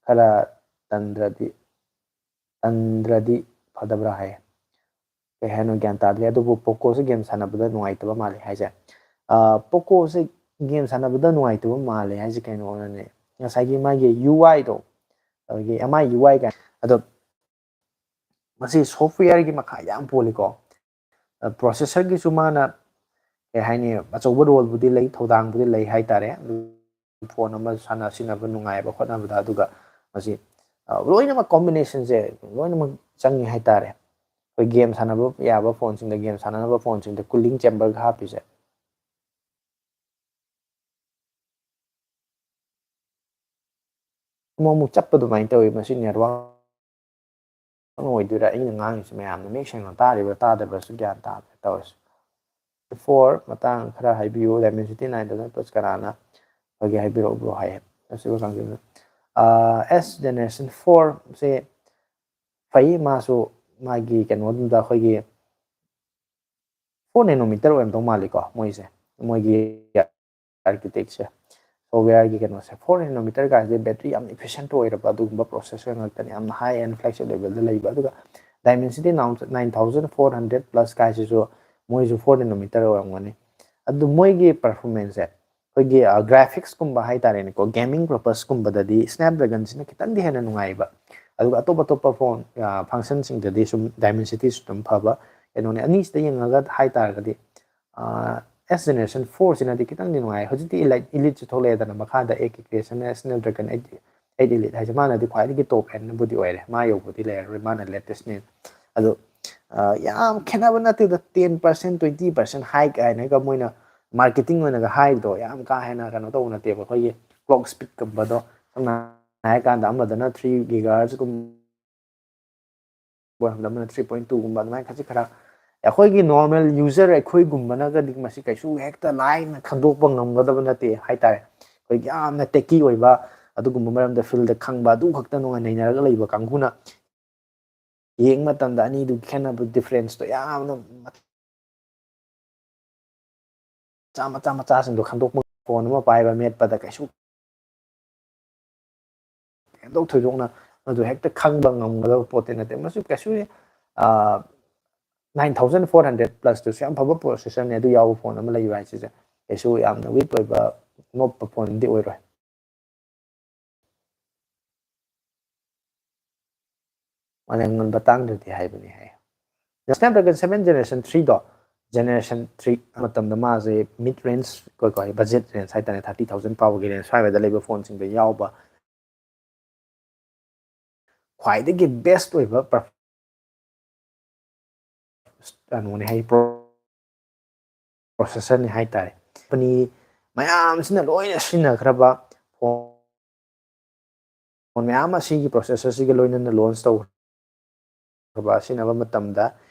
ꯈꯔ ꯇꯟꯗ꯭ꯔꯗꯤ ꯇꯟꯗ꯭ꯔꯗꯤ ꯐꯗꯕ꯭ꯔꯥ ꯍꯥꯏ꯫ ꯀꯩ ꯍꯥꯏꯅꯣ ꯒ꯭ꯌꯥꯟ ꯇꯥꯗ꯭ꯔꯦ꯫ ꯑꯗꯨꯕꯨ ꯄꯣꯀꯣꯁꯦ ꯒꯦꯝ ꯁꯥꯟꯅꯕꯗ ꯅꯨꯡꯉꯥꯏꯇꯕ ꯃꯥꯜꯂꯦ ꯍꯥꯏꯁꯦ꯫ ꯄꯣꯀꯣꯁꯦ ꯒꯦꯝ ꯁꯥꯟꯅꯕꯗ ꯅꯨꯡꯉꯥꯏꯇꯕ ꯃꯥꯜꯂꯦ ꯍꯥꯏꯁꯦ ꯀꯩꯅꯣꯅꯅꯦ, ꯉꯁꯥꯏꯒꯤ ꯃꯥꯒꯤ ꯌꯨ ꯑꯥꯏꯗꯣ, ꯑꯗꯒꯤ ꯑꯦꯝ ꯑꯥꯏ ꯌꯨ ꯑꯥꯏ ꯀꯥꯏꯅ, ꯑꯗꯣ ꯃꯁꯤ ꯁꯣꯐꯋꯦꯌꯔꯒꯤ ꯃꯈꯥ ꯌꯥꯝ ꯄꯣꯜꯂꯤꯀꯣ꯫ ꯄ꯭ꯔꯣꯁꯦꯁꯔꯒꯤꯁꯨ ꯃꯥꯅ ꯀꯩ ꯍꯥꯏꯅꯤ, ꯑꯆꯧꯕ ꯔꯣꯜꯕꯨꯗꯤ ꯂꯩ, ꯊꯧꯗꯥꯡꯕꯨꯗꯤ ꯂꯩ ꯍꯥꯏꯇꯥꯔꯦ꯫ ꯐꯣꯟ ꯑꯃ ꯁꯥꯟꯅ ꯁꯤꯟꯅꯕ ꯅꯨꯡꯉꯥꯏꯕ ꯈꯣꯠꯅꯕꯗ, ꯑꯗꯨꯒ ꯃꯁꯤ ꯂꯣꯏꯅꯃꯛ ꯀꯣꯝꯕꯤꯅꯦꯁꯟꯁꯦ ꯂꯣꯏꯅꯃꯛ ꯆꯪꯉꯤ ꯍꯥꯏꯇꯥꯔꯦ꯫ ꯑꯩꯈꯣꯏ ꯒꯦꯝ ꯁꯥꯟꯅꯕ ꯌꯥꯕ ꯐꯣꯟꯁꯤꯡꯗ, ꯒꯦꯝ ꯁꯥꯟꯅꯅꯕ ꯐꯣꯟꯁꯤꯡꯗ ꯀꯨꯂꯤꯡ ꯆꯦꯝꯕꯔꯒ ꯍꯥꯞꯄꯤꯁꯦ꯫ ꯑꯃꯨꯛ ꯑꯃꯨꯛ ꯆꯞꯄ ꯑꯗꯨꯃꯥꯏꯅ ꯇꯧꯋꯤ꯫ ꯃꯁꯤ ꯅꯦꯠꯋꯥꯛ ꯑꯣꯏꯗꯣꯏꯔꯥ? ꯑꯩꯅ ꯉꯥꯡꯉꯤꯁꯤ ꯃꯌꯥꯝꯅ ꯃꯌꯦꯛ ꯁꯦꯡꯅ ꯇꯥꯔꯤꯕ꯭ꯔꯥ ꯇꯥꯗꯕ꯭ꯔꯥꯁꯨ ꯒ꯭ꯌꯥꯟ ꯇꯥꯗ꯭ꯔꯦ ꯇꯧꯔꯤꯁꯦ꯫ ꯐꯣꯔ ꯃꯇꯥꯡ ꯈꯔ ꯍꯥꯏꯕꯤꯌꯨ, ꯗꯥꯏꯃꯦꯟꯁꯤꯇꯤ ꯅꯥꯏꯟ ꯊꯥꯎꯖꯟ ꯄ꯭ꯂꯁ ꯀꯅꯥꯅ ꯐꯒꯦ ꯍꯥꯏꯕꯤꯔꯛꯎ ꯕ꯭ꯔꯣ ꯍꯥꯏꯌꯦ꯫ ꯑꯁꯤꯕ ꯀꯥꯡꯖꯩꯅ ꯑꯦꯁ ꯖꯦꯅꯦꯔꯦꯁꯟ ꯐꯣꯔꯁꯦ ꯐꯩ, ꯃꯥꯁꯨ ꯃꯥꯒꯤ ꯀꯩꯅꯣꯗꯨꯗ ꯑꯩꯈꯣꯏꯒꯤ ꯐꯣꯔ ꯅꯦꯅꯣꯃꯤꯇꯔ ꯑꯣꯏꯔꯝꯗꯧ ꯃꯥꯜꯂꯤꯀꯣ ꯃꯣꯏꯁꯦ, ꯃꯣꯏꯒꯤ ꯑꯥꯔꯀꯤꯇꯦꯛꯁꯦ, ꯁꯣꯐꯋꯦꯌꯔꯒꯤ ꯀꯩꯅꯣꯁꯦ꯫ ꯐꯣꯔ ꯅꯦꯅꯣꯃꯤꯇꯔ ꯀꯥꯏꯁꯦ ꯕꯦꯇ꯭ꯔꯤ ꯌꯥꯝ ꯏꯐꯤꯁꯦꯟꯠ ꯑꯣꯏꯔꯕ ꯑꯗꯨꯒꯨꯝꯕ ꯄ꯭ꯔꯣꯁꯦꯁꯔ ꯉꯥꯛꯇꯅꯤ, ꯌꯥꯝꯅ ꯍꯥꯏ ꯑꯦꯟ ꯐ꯭ꯂꯦꯒꯁꯤꯞ ꯂꯦꯚꯦꯜꯗ ꯂꯩꯕ꯫ ꯑꯗꯨꯒ Dimensity nine thousand four hundred plus ꯀꯥꯏꯁꯤꯁꯨ ꯃꯣꯏꯁꯨ four nanometer ꯑꯣꯏꯔꯝꯒꯅꯤ꯫ ꯑꯗꯨ ꯃꯣꯏꯒꯤ performance ꯁꯦ ꯑꯩꯈꯣꯏꯒꯤ graphics ꯀꯨꯝꯕ ꯍꯥꯏꯇꯥꯔꯦꯅꯦꯀꯣ, gaming purpose ꯀꯨꯝꯕꯗꯗꯤ Snapdragon ꯁꯤꯅ ꯈꯤꯇꯪꯗꯤ ꯍꯦꯟꯅ ꯅꯨꯡꯉꯥꯏꯕ꯫ ꯑꯗꯨꯒ ꯑꯇꯣꯞ ꯑꯇꯣꯞꯄ phone function ꯁꯤꯡꯗꯗꯤ ꯁꯨꯝ Dimensity ꯁꯨ ꯑꯗꯨꯝ ꯐꯕ꯫ ꯀꯩꯅꯣꯅꯦ, ꯑꯅꯤꯁꯤꯗ ꯌꯦꯡꯉꯒ ꯍꯥꯏꯇꯥꯔꯒꯗꯤ S generation four ꯁꯤꯅꯗꯤ ꯈꯤꯇꯪꯗꯤ ꯅꯨꯡꯉꯥꯏ꯫ ꯍꯧꯖꯤꯛꯇꯤ Elite ꯁꯨ ꯊꯣꯛꯂꯛꯑꯦꯗꯅ, ꯃꯈꯥꯗ A K Creation ꯅ Snapdragon eight eight Elite ꯍꯥꯏꯁꯦ ꯃꯥꯅꯗꯤ ꯈ꯭ꯋꯥꯏꯗꯒꯤ top end ꯕꯨꯗꯤ ꯑꯣꯏꯔꯦ꯫ ꯃꯥ ꯌꯧꯕꯗꯤ ꯂꯩꯔꯔꯣꯏ, ꯃꯥꯅ latest ꯅꯦ꯫ ꯑꯗꯣ ꯌꯥꯝ ꯈꯦꯠꯅꯕ ꯅꯠꯇꯦꯗ, ten percent twenty percent high ꯀꯥꯏꯅꯒ ꯃꯣꯏꯅ marketing ꯑꯣꯏꯅꯒ ꯍꯥꯏꯔꯤꯗꯣ ꯌꯥꯝ ꯀꯥ ꯍꯦꯟꯅ ꯀꯩꯅꯣ ꯇꯧꯕ ꯅꯠꯇꯦꯕ꯫ ꯑꯩꯈꯣꯏꯒꯤ clock speed ꯀꯨꯝꯕꯗꯣ ꯁꯝꯅ ꯍꯥꯏꯔꯀꯥꯟꯗ ꯑꯃꯗꯅ three gigahertz ꯀꯨꯝꯕ, ꯑꯃꯗꯅ three point two ꯒꯨꯝꯕ, ꯑꯗꯨꯃꯥꯏꯅ ꯈꯖꯤꯛ ꯈꯔ ꯑꯩꯈꯣꯏꯒꯤ normal user ꯑꯩꯈꯣꯏꯒꯨꯝꯕꯅꯒꯗꯤ ꯃꯁꯤ ꯀꯩꯁꯨ ꯍꯦꯛꯇ ꯂꯥꯏꯅ ꯈꯪꯗꯣꯛꯄ ꯉꯝꯒꯗꯕ ꯅꯠꯇꯦ ꯍꯥꯏꯇꯥꯔꯦ꯫ ꯑꯩꯈꯣꯏꯒꯤ ꯌꯥꯝꯅ techy ꯑꯣꯏꯕ, ꯑꯗꯨꯒꯨꯝꯕ ꯃꯔꯝꯗ field ꯗ ꯈꯪꯕ, ꯑꯗꯨ ꯈꯛꯇ ꯅꯨꯡꯉꯥꯏ ꯅꯩꯅꯔꯒ ꯂꯩꯕ ꯀꯥꯡꯕꯨꯅ ꯌꯦꯡꯕ ꯃꯇꯝꯗ ꯑꯅꯤꯗꯨꯒꯤ ꯈꯦꯠꯅꯕ difference ꯇꯣ ꯌꯥꯝꯅ ꯃꯆꯥ ꯃꯆꯥ ꯃꯆꯥꯁꯤꯡꯗꯣ ꯈꯟꯗꯣꯛꯄ, phone ꯑꯃ ꯄꯥꯏꯕ ꯃꯦꯠꯄꯗ ꯀꯩꯁꯨ ꯍꯦꯟꯗꯣꯛ ꯊꯣꯏꯗꯣꯛꯅ ꯑꯗꯨ ꯍꯦꯛꯇ ꯈꯪꯕ ꯉꯝꯒꯗꯕ ꯄꯣꯠꯇꯤ ꯅꯠꯇꯦ꯫ ꯃꯁꯤ ꯀꯩꯁꯨ nine thousand four hundred plus ꯇꯨꯁꯨ ꯌꯥꯝ ꯐꯕ processor ꯅꯦ, ꯑꯗꯨ ꯌꯥꯎꯕ phone ꯑꯃ ꯂꯩꯕ ꯍꯥꯏꯁꯤꯁꯦ ꯀꯩꯁꯨ ꯌꯥꯝꯅ weak ꯑꯣꯏꯕ, ꯅꯣꯞꯄ phone ꯗꯤ ꯑꯣꯏꯔꯣꯏ꯫ ꯃꯥꯂꯦꯝꯉꯥꯟꯕ ꯇꯥꯡꯗ꯭ꯔꯗꯤ ꯍꯥꯏꯕꯅꯤ ꯍꯥꯏ꯫ Snapdragon seven generation three ꯗꯣ, generation three ꯃꯇꯝꯗ ꯃꯥꯁꯦ mid range, ꯑꯩꯈꯣꯏ budget range ꯍꯥꯏꯇꯥꯔꯦ, thirty thousand ꯐꯥꯎꯕꯒꯤ range ꯁ꯭ꯋꯥꯏꯗ ꯂꯩꯕ phone ꯁꯤꯡꯗ ꯌꯥꯎꯕ ꯈ꯭ꯋꯥꯏꯗꯒꯤ best ꯑꯣꯏꯕ perf-, ꯀꯩꯅꯣꯅꯦ ꯍꯥꯏ, pro-, processor ꯅꯦ ꯍꯥꯏꯇꯥꯔꯦ꯫ Company ꯃꯌꯥꯝꯁꯤꯅ ꯂꯣꯏꯅ ꯁꯤꯖꯤꯟꯅꯈ꯭ꯔꯕ phone phone ꯃꯌꯥꯝ ꯑꯁꯤꯒꯤ processor ꯁꯤꯒ ꯂꯣꯏꯅꯅ launch ꯇꯧꯈ꯭ꯔꯕ, ꯁꯤꯖꯤꯟꯅꯕ ꯃꯇꯝꯗ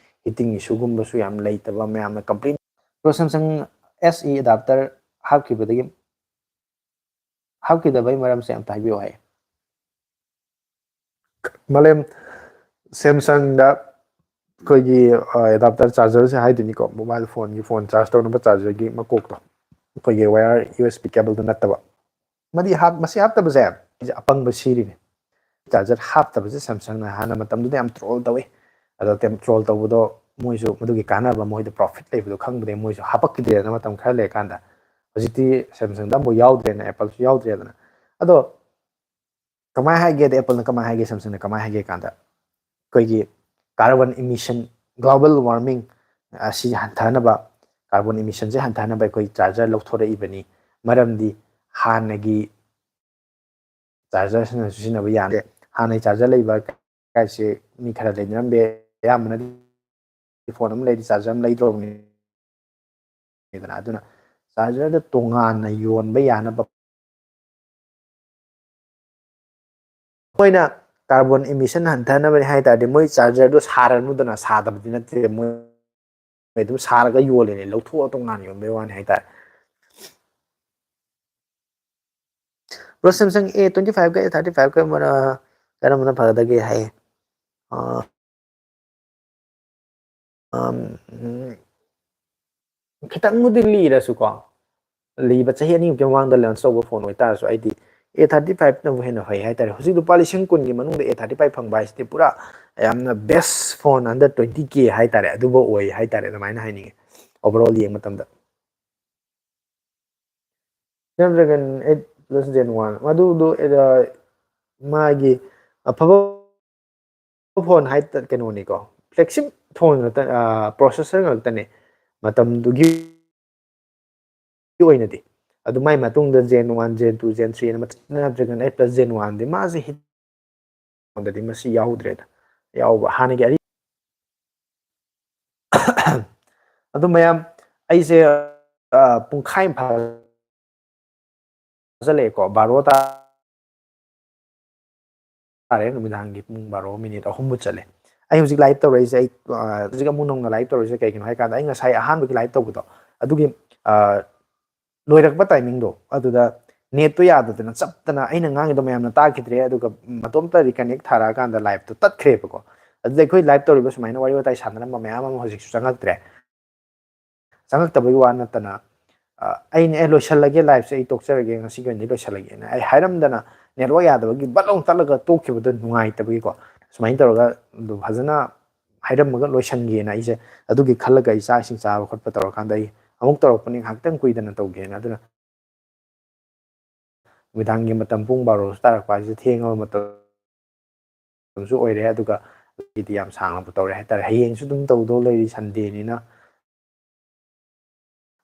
heating issue ꯒꯨꯝꯕꯁꯨ ꯌꯥꯝ ꯂꯩꯇꯕ, ꯃꯌꯥꯝꯅ complain꯫ Bro, Samsung S E adapter ꯍꯥꯞꯈꯤꯕꯗꯒꯤ, ꯍꯥꯞꯈꯤꯗꯕꯩ ꯃꯔꯝꯁꯦ ꯑꯝꯇ ꯍꯥꯏꯕꯤꯌꯨ ꯍꯥꯏ꯫ ꯃꯥꯂꯦꯝ, Samsung ꯗ ꯑꯩꯈꯣꯏꯒꯤ adapter charger ꯁꯦ ꯍꯥꯏꯗꯣꯏꯅꯤꯀꯣ, mobile phone ꯒꯤ phone charge ꯇꯧꯅꯕ charger ꯒꯤ ꯃꯀꯣꯛꯇꯣ, ꯑꯩꯈꯣꯏꯒꯤ wire U S B cable ꯗꯨ ꯅꯠꯇꯕ꯫ ꯃꯗꯤ ꯍꯥꯞ-, ꯃꯁꯤ ꯍꯥꯞꯇꯕꯁꯦ ꯑꯩꯁꯦ ꯑꯄꯪꯕ ꯁꯤꯔꯤꯅꯤ꯫ Charger ꯍꯥꯞꯇꯕꯁꯦ Samsung ꯅ ꯍꯥꯟꯅ ꯃꯇꯝꯗꯨꯗ ꯌꯥꯝ troll ꯇꯧꯏ꯫ ꯑꯗꯣ ꯇꯦꯝ-, troll ꯇꯧꯕꯗꯣ ꯃꯣꯏꯁꯨ ꯃꯗꯨꯒꯤ ꯀꯥꯟꯅꯕ, ꯃꯣꯏꯗ profit ꯂꯩꯕꯗꯣ ꯈꯪꯕꯗꯒꯤ ꯃꯣꯏꯁꯨ ꯍꯥꯄꯛꯈꯤꯗ꯭ꯔꯦꯗꯅ ꯃꯇꯝ ꯈꯔ ꯂꯩꯔꯀꯥꯟꯗ꯫ ꯍꯧꯖꯤꯛꯇꯤ Samsungꯗ ꯑꯃꯐꯥꯎ ꯌꯥꯎꯗ꯭ꯔꯦꯅ, Appleꯁꯨ ꯌꯥꯎꯗ꯭ꯔꯦꯗꯅ꯫ ꯑꯗꯣ ꯀꯃꯥꯏꯅ ꯍꯥꯏꯒꯦꯗ, Appleꯅ ꯀꯃꯥꯏꯅ ꯍꯥꯏꯒꯦ, Samsungꯅ ꯀꯃꯥꯏꯅ ꯍꯥꯏꯒꯦ ꯀꯥꯟꯗ, ꯑꯩꯈꯣꯏꯒꯤ carbon emission, global warming ꯑꯁꯤ ꯍꯟꯊꯅꯕ, carbon emissionꯁꯦ ꯍꯟꯊꯅꯕ ꯑꯩꯈꯣꯏ charger ꯂꯧꯊꯣꯔꯛꯏꯕꯅꯤ꯫ ꯃꯔꯝꯗꯤ ꯍꯥꯟꯅꯒꯤ chargerꯁꯤꯡꯅ ꯁꯤꯖꯤꯟꯅꯕ ꯌꯥꯗꯦ꯫ ꯍꯥꯟꯅꯒꯤ charger ꯂꯩꯕ ꯀꯥꯏꯁꯦ ꯃꯤ ꯈꯔ ꯂꯩꯅꯔꯝꯕ ꯌꯥꯏ, ꯑꯌꯥꯝꯕꯅꯗꯤ phone ꯑꯃ ꯂꯩꯔꯗꯤ charger ꯑꯃ ꯂꯩꯗ꯭ꯔꯣꯕꯅꯤꯗꯅ꯫ ꯑꯗꯨꯅ chargerꯗ ꯇꯣꯉꯥꯟꯅ ꯌꯣꯟꯕ ꯌꯥꯅꯕ, ꯃꯣꯏꯅ carbon emission ꯍꯟꯊꯅꯕꯅꯤ ꯍꯥꯏ ꯇꯥꯔꯗꯤ ꯃꯣꯏ chargerꯗꯣ ꯁꯥꯔꯅꯨꯗꯅ, ꯁꯥꯗꯕꯗꯤ ꯅꯠꯇꯦ, ꯃꯣꯏ ꯑꯗꯨꯝ ꯁꯥꯔꯒ ꯌꯣꯜꯂꯤꯅꯦ, ꯂꯧꯊꯣꯛꯑ ꯇꯣꯉꯥꯟꯅ ꯌꯣꯟꯕꯩ ꯋꯥꯅꯤ ꯍꯥꯏꯇꯥꯔꯦ꯫ Bro, Samsung A twenty five ꯀ A thirty five ꯀ ꯃꯔ-, ꯀꯔꯝꯕꯅ ꯐꯒꯗꯒꯦ ꯍꯥꯏꯌꯦ꯫ ꯑ, ꯑꯝ, ꯎꯝ, ꯈꯤꯇꯪꯕꯨꯗꯤ ꯂꯤꯔꯁꯨꯀꯣ, ꯂꯤꯕ ꯆꯍꯤ ꯑꯅꯤꯃꯨꯛꯀꯤ ꯃꯃꯥꯡꯗ launch ꯇꯧꯕ phone ꯑꯣꯏꯇꯥꯔꯁꯨ, ꯑꯩꯗꯤ A thirty fiveꯅꯕꯨ ꯍꯦꯟꯅ ꯐꯩ ꯍꯥꯏꯇꯥꯔꯦ꯫ ꯍꯧꯖꯤꯛ ꯂꯨꯄꯥ ꯂꯤꯁꯤꯡ ꯀꯨꯟꯒꯤ ꯃꯅꯨꯡꯗ A thirty five ꯐꯪꯕ ꯍꯥꯏꯁꯤꯗꯤ ꯄꯨꯔꯥ ꯌꯥꯝꯅ best phone under twenty K ꯍꯥꯏꯇꯥꯔꯦ, ꯑꯗꯨꯕꯨ ꯑꯣꯏ ꯍꯥꯏꯇꯥꯔꯦ, ꯑꯗꯨꯃꯥꯏꯅ ꯍꯥꯏꯅꯤꯡꯉꯤ, overall ꯌꯦꯡꯕ ꯃꯇꯝꯗ꯫ Snapdragon eight plus Gen one, ꯃꯗꯨꯗꯣ, ꯑ, ꯃꯥꯒꯤ ꯑꯐꯕ phone ꯍꯥꯏ-, ꯀꯩꯅꯣꯅꯤꯀꯣ, flagship phone ꯉꯥꯛꯇ, ꯑ, processor ꯉꯥꯛꯇꯅꯦ ꯃꯇꯝꯗꯨꯒꯤ ꯑꯣꯏꯅꯗꯤ꯫ ꯑꯗꯨ ꯃꯥꯏ ꯃꯇꯨꯡꯗ Gen one, Gen two, Gen three ꯑꯅ ꯃꯊꯪ Snapdragon eight plus Gen oneꯗꯤ ꯃꯥꯁꯦ hit ꯑꯩꯉꯣꯟꯗꯗꯤ ꯃꯁꯤ ꯌꯥꯎꯗ꯭ꯔꯦꯗ꯫ ꯌꯥꯎꯕ ꯍꯥꯟꯅꯒꯤ ꯑꯔꯤ-, ꯑꯗꯨ ꯃꯌꯥꯝ, ꯑꯩꯁꯦ, ꯑ, ꯄꯨꯡꯈꯥꯏ ꯑꯃ ꯐꯥꯖꯜꯂꯛꯑꯦꯀꯣ, ꯕꯥꯔꯣ ꯇꯥꯔꯦ, ꯅꯨꯃꯤꯗꯥꯡꯒꯤ ꯄꯨꯡ ꯕꯥꯔꯣ minute ꯑꯍꯨꯝꯕꯨ ꯆꯠꯂꯦ꯫ ꯑꯩ ꯍꯧꯖꯤꯛ live ꯇꯧꯔꯛꯏꯁꯦ, ꯑꯩ, ꯑ, ꯍꯧꯖꯤꯛ ꯑꯃꯨꯛ ꯅꯧꯅ live ꯇꯧꯔꯛꯏꯁꯦ ꯀꯩꯒꯤꯅꯣ ꯍꯥꯏ ꯀꯥꯟꯗ, ꯑꯩ ꯉꯁꯥꯏ ꯑꯍꯥꯟꯕꯒꯤ live ꯇꯧꯕꯗꯣ, ꯑꯗꯨꯒꯤ, ꯑ, ꯂꯣꯏꯔꯛꯄ timingꯗꯣ, ꯑꯗꯨꯗ netꯇꯣ ꯌꯥꯗꯗꯅ ꯆꯞꯇꯅ ꯑꯩꯅ ꯉꯥꯡꯉꯤꯗꯣ ꯃꯌꯥꯝꯅ ꯇꯥꯈꯤꯗ꯭ꯔꯦ, ꯑꯗꯨꯒ ꯃꯇꯣꯝꯇ reconnect ꯊꯥꯔꯛꯑꯀꯥꯟꯗ liveꯇꯣ ꯇꯠꯈ꯭ꯔꯦꯕꯀꯣ꯫ ꯑꯗꯨꯗ ꯑꯩꯈꯣꯏ live ꯇꯧꯔꯤꯕ ꯁꯨꯃꯥꯏꯅ ꯋꯥꯔꯤ ꯋꯥꯇꯥꯏ ꯁꯥꯟꯅꯔꯝꯕ ꯃꯌꯥꯝ ꯑꯃ ꯍꯧꯖꯤꯛꯁꯨ ꯆꯪꯉꯛꯇ꯭ꯔꯦ꯫ ꯆꯪꯉꯛꯇꯕꯒꯤ ꯋꯥ ꯅꯠꯇꯅ, ꯑ, ꯑꯩꯅ, "ꯑꯦ, ꯂꯣꯏꯁꯜꯂꯒꯦ, liveꯁꯦ ꯑꯩ ꯇꯣꯛꯆꯔꯒꯦ, ꯉꯁꯤꯒꯤ ꯑꯣꯏꯅꯗꯤ ꯂꯣꯏꯁꯜꯂꯒꯦꯅ" ꯑꯩ ꯍꯥꯏꯔꯝꯗꯅ network ꯌꯥꯗꯕꯒꯤ ꯕꯠ ꯂꯥꯎ ꯇꯠꯂꯒ ꯇꯣꯛꯈꯤꯕꯗꯣ ꯅꯨꯡꯉꯥꯏꯇꯕꯒꯤꯀꯣ꯫ ꯁꯨꯃꯥꯏꯅ ꯇꯧꯔꯒ ꯑꯗꯨ ꯐꯖꯅ ꯍꯥꯏꯔꯝꯃꯒ ꯂꯣꯏꯁꯟꯒꯦꯅ ꯑꯩꯁꯦ ꯑꯗꯨꯒꯤ ꯈꯜꯂꯒ ꯑꯩ ꯆꯥꯛ ꯏꯁꯤꯡ ꯆꯥꯕ ꯈꯣꯠꯄ ꯇꯧꯔꯀꯥꯟꯗ ꯑꯩ ꯑꯃꯨꯛ ꯇꯧꯔꯛꯄꯅꯤ, ꯉꯥꯏꯍꯥꯛꯇꯪ ꯀꯨꯏꯗꯅ ꯇꯧꯒꯦꯅ꯫ ꯑꯗꯨꯅ ꯅꯨꯃꯤꯗꯥꯡꯒꯤ ꯃꯇꯝ ꯄꯨꯡ ꯕꯥꯔꯣꯁꯨ ꯇꯥꯔꯛꯄ ꯍꯥꯏꯁꯦ ꯊꯦꯡꯉꯕ ꯃꯇꯝꯁꯨ ꯑꯣꯏꯔꯦ꯫ ꯑꯗꯨꯒ ꯑꯩꯗꯤ ꯌꯥꯝ ꯁꯥꯡꯅꯕꯨ ꯇꯧꯔꯦ ꯍꯥꯏꯇꯥꯔꯦ꯫ ꯍꯌꯦꯡꯁꯨ ꯑꯗꯨꯝ ꯇꯧꯗꯧ ꯂꯩꯔꯤ, ꯁꯟꯗꯦꯅꯤꯅ꯫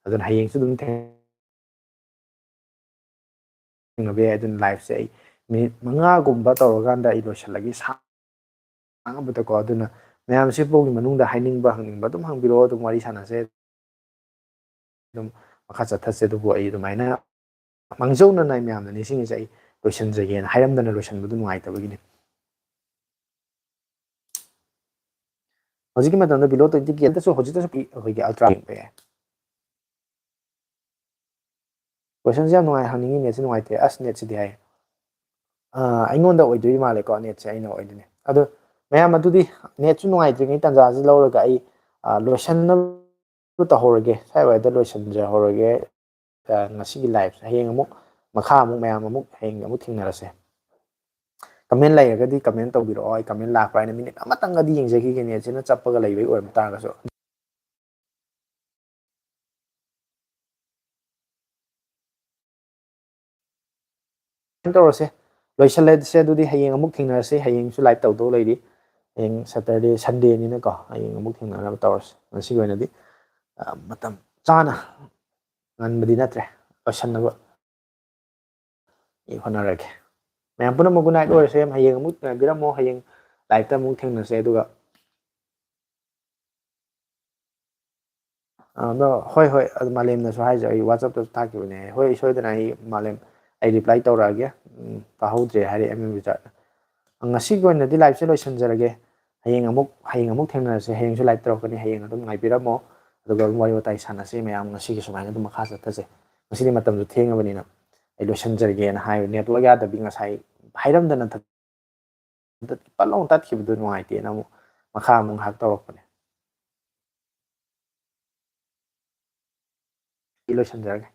ꯑꯗꯨꯅ ꯍꯌꯦꯡꯁꯨ ꯑꯗꯨꯝ ꯊꯦꯡꯅꯕ ꯌꯥꯏ꯫ ꯑꯗꯨꯅ ꯂꯥꯏꯐꯁꯦ ꯑꯩ ꯃꯤꯅꯤꯠ ꯃꯉꯥꯒꯨꯝꯕ ꯇꯧꯔꯀꯥꯟꯗ ꯑꯩ ꯂꯣꯏꯁꯤꯜꯂꯒꯦ, ꯁꯥꯡꯉꯕꯗꯀꯣ꯫ ꯑꯗꯨꯅ ꯃꯌꯥꯝꯁꯦ ꯄꯣꯛꯒꯤ ꯃꯅꯨꯡꯗ ꯍꯥꯏꯅꯤꯡꯕ, ꯍꯪꯅꯤꯡꯕ ꯑꯗꯨꯝ ꯍꯪꯕꯤꯔꯛꯑꯣ, ꯑꯗꯨꯝ ꯋꯥꯔꯤ ꯁꯥꯟꯅꯁꯦ, ꯑꯗꯨꯝ ꯃꯈꯥ ꯆꯠꯊꯁꯦ꯫ ꯑꯗꯨꯕꯨ ꯑꯩ ꯑꯗꯨꯃꯥꯏꯅ ꯃꯥꯡꯖꯧꯅꯅ ꯑꯩ ꯃꯌꯥꯝꯗ ꯅꯤꯡꯁꯤꯡꯉꯤꯁꯦ ꯑꯩ ꯂꯣꯏꯁꯤꯟꯖꯒꯦꯅ ꯍꯥꯏꯔꯝꯗꯅ ꯂꯣꯏꯁꯤꯟꯕꯗꯨ ꯅꯨꯡꯉꯥꯏꯇꯕꯒꯤꯅꯤ꯫ ꯍꯧꯖꯤꯛꯀꯤ ꯃꯇꯝꯗ below twenty K ꯇꯁꯨ ꯍꯧꯖꯤꯛꯇꯁꯨ ꯄꯤ, ꯑꯩꯈꯣꯏꯒꯤ Ultra ꯌꯦꯡꯕ ꯌꯥꯏ꯫ Questionꯁꯦ ꯌꯥꯝ ꯅꯨꯡꯉꯥꯏ, ꯍꯪꯅꯤꯡꯉꯤ, netꯁꯦ ꯅꯨꯡꯉꯥꯏꯇꯦ꯫ ꯑꯁ, netꯁꯤꯗꯤ ꯍꯥꯏ꯫ ꯑꯥ, ꯑꯩꯉꯣꯟꯗ ꯑꯣꯏꯗꯣꯏ ꯃꯥꯜꯂꯦꯀꯣ, netꯁꯦ ꯑꯩꯅ ꯑꯣꯏꯗꯣꯏꯅꯦ꯫ ꯑꯗꯣ ꯃꯌꯥꯝ ꯑꯗꯨꯗꯤ netꯁꯨ ꯅꯨꯡꯉꯥꯏꯇ꯭ꯔꯤꯉꯩ ꯇꯥꯟꯖꯥꯁꯤ ꯂꯧꯔꯒ ꯑꯩ, ꯑꯥ, ꯂꯣꯏꯁꯟꯅꯕ ꯇꯧꯍꯧꯔꯒꯦ, ꯁ꯭ꯋꯥꯏꯋꯥꯏꯗ ꯂꯣꯏꯁꯤꯟꯖꯍꯧꯔꯒꯦ꯫ ꯑꯥ, ꯉꯁꯤꯒꯤ liveꯁꯦ ꯍꯌꯦꯡ ꯑꯃꯨꯛ ꯃꯈꯥ ꯑꯃꯨꯛ ꯃꯌꯥꯝ ꯑꯃꯨꯛ ꯍꯌꯦꯡ ꯑꯃꯨꯛ ꯊꯦꯡꯅꯔꯁꯦ꯫ Comment ꯂꯩꯔꯒꯗꯤ comment ꯇꯧꯕꯤꯔꯛꯑꯣ, ꯑꯩ comment ꯂꯥꯛꯄ꯭ꯔꯥ ꯍꯥꯏꯅ minute ꯑꯃꯇꯪꯒꯗꯤ ꯌꯦꯡꯖꯈꯤꯒꯦ, netꯁꯤꯅ ꯆꯞꯄꯒ ꯂꯩꯕꯩ ꯑꯣꯏꯔꯝ ꯇꯥꯔꯒꯁꯨ꯫ ꯇꯧꯔꯁꯦ, ꯂꯣꯏꯁꯤꯜꯂꯁꯦ꯫ ꯑꯗꯨꯗꯤ ꯍꯌꯦꯡ ꯑꯃꯨꯛ ꯊꯦꯡꯅꯔꯁꯦ꯫ ꯍꯌꯦꯡꯁꯨ live ꯇꯧꯗꯧ ꯂꯩꯔꯤ꯫ ꯍꯌꯦꯡ Saturday, Sundayꯅꯤꯅꯀꯣ, ꯍꯌꯦꯡ ꯑꯃꯨꯛ ꯊꯦꯡꯅꯅꯕ ꯇꯧꯔꯁꯦ꯫ ꯉꯁꯤꯒꯤ ꯑꯣꯏꯅꯗꯤ, ꯑ, ꯃꯇꯝ ꯆꯥꯅ, ꯉꯟꯕꯗꯤ ꯅꯠꯇ꯭ꯔꯦ, ꯂꯣꯏꯁꯤꯟꯅꯕ ꯑꯩ ꯍꯣꯠꯅꯔꯒꯦ꯫ ꯃꯌꯥꯝ ꯄꯨꯝꯅꯃꯛ good night ꯑꯣꯏꯔꯁꯦ꯫ ꯍꯌꯦꯡ ꯑꯃꯨꯛ ꯉꯥꯏꯕꯤꯔꯝꯃꯣ, ꯍꯌꯦꯡ liveꯇ ꯑꯃꯨꯛ ꯊꯦꯡꯅꯁꯦ꯫ ꯑꯗꯨꯒ ꯑꯗꯣ, ꯍꯣꯏ, ꯍꯣꯏ, ꯑꯗꯨ ꯃꯥꯂꯦꯝꯅꯁꯨ ꯍꯥꯏꯁꯦ, ꯑꯩ WhatsAppꯇꯁꯨ ꯊꯥꯈꯤꯕꯅꯦ꯫ ꯍꯣꯏ, ꯁꯣꯏꯗꯅ ꯑꯩ ꯃꯥꯂꯦꯝ, ꯑꯩ reply ꯇꯧꯔꯛꯑꯒꯦ꯫ ꯎꯝ, ꯇꯥꯍꯧꯗ꯭ꯔꯦ ꯍꯥꯏꯔꯦ, M M Richard꯫ ꯉꯁꯤꯒꯤ ꯑꯣꯏꯅꯗꯤ liveꯁꯦ ꯂꯣꯏꯁꯤꯟꯖꯔꯒꯦ꯫ ꯍꯌꯦꯡ ꯑꯃꯨꯛ, ꯍꯌꯦꯡ ꯑꯃꯨꯛ ꯊꯦꯡꯅꯔꯁꯦ꯫ ꯍꯌꯦꯡꯁꯨ live ꯇꯧꯔꯛꯀꯅꯤ꯫ ꯍꯌꯦꯡ ꯑꯗꯨꯝ ꯉꯥꯏꯕꯤꯔꯝꯃꯣ꯫ ꯑꯗꯨꯒ ꯑꯗꯨꯝ ꯋꯥꯔꯤ ꯋꯥꯇꯥꯏ ꯁꯥꯟꯅꯁꯦ ꯃꯌꯥꯝ꯫ ꯉꯁꯤꯒꯤ ꯁꯨꯃꯥꯏꯅ ꯑꯗꯨꯝ ꯃꯈꯥ ꯆꯠꯊꯁꯦ꯫ ꯉꯁꯤꯗꯤ ꯃꯇꯝꯁꯨ ꯊꯦꯡꯉꯕꯅꯤꯅ ꯑꯩ ꯂꯣꯏꯁꯤꯟꯖꯔꯒꯦꯅ ꯍꯥꯏꯕ꯫ Network ꯌꯥꯗꯕꯤ ꯉꯁꯥꯏ ꯍꯥꯏꯔꯝꯗꯅ ꯄꯠ ꯂꯥꯎꯅ ꯇꯠꯈꯤꯕꯗꯣ ꯅꯨꯡꯉꯥꯏꯇꯦꯅ ꯑꯃꯨꯛ ꯃꯈꯥ ꯑꯃꯨꯛ ꯉꯥꯏꯍꯥꯛ ꯇꯧꯔꯛꯄꯅꯦ꯫ ꯑꯩ ꯂꯣꯏꯁꯤꯟꯖꯔꯒꯦ꯫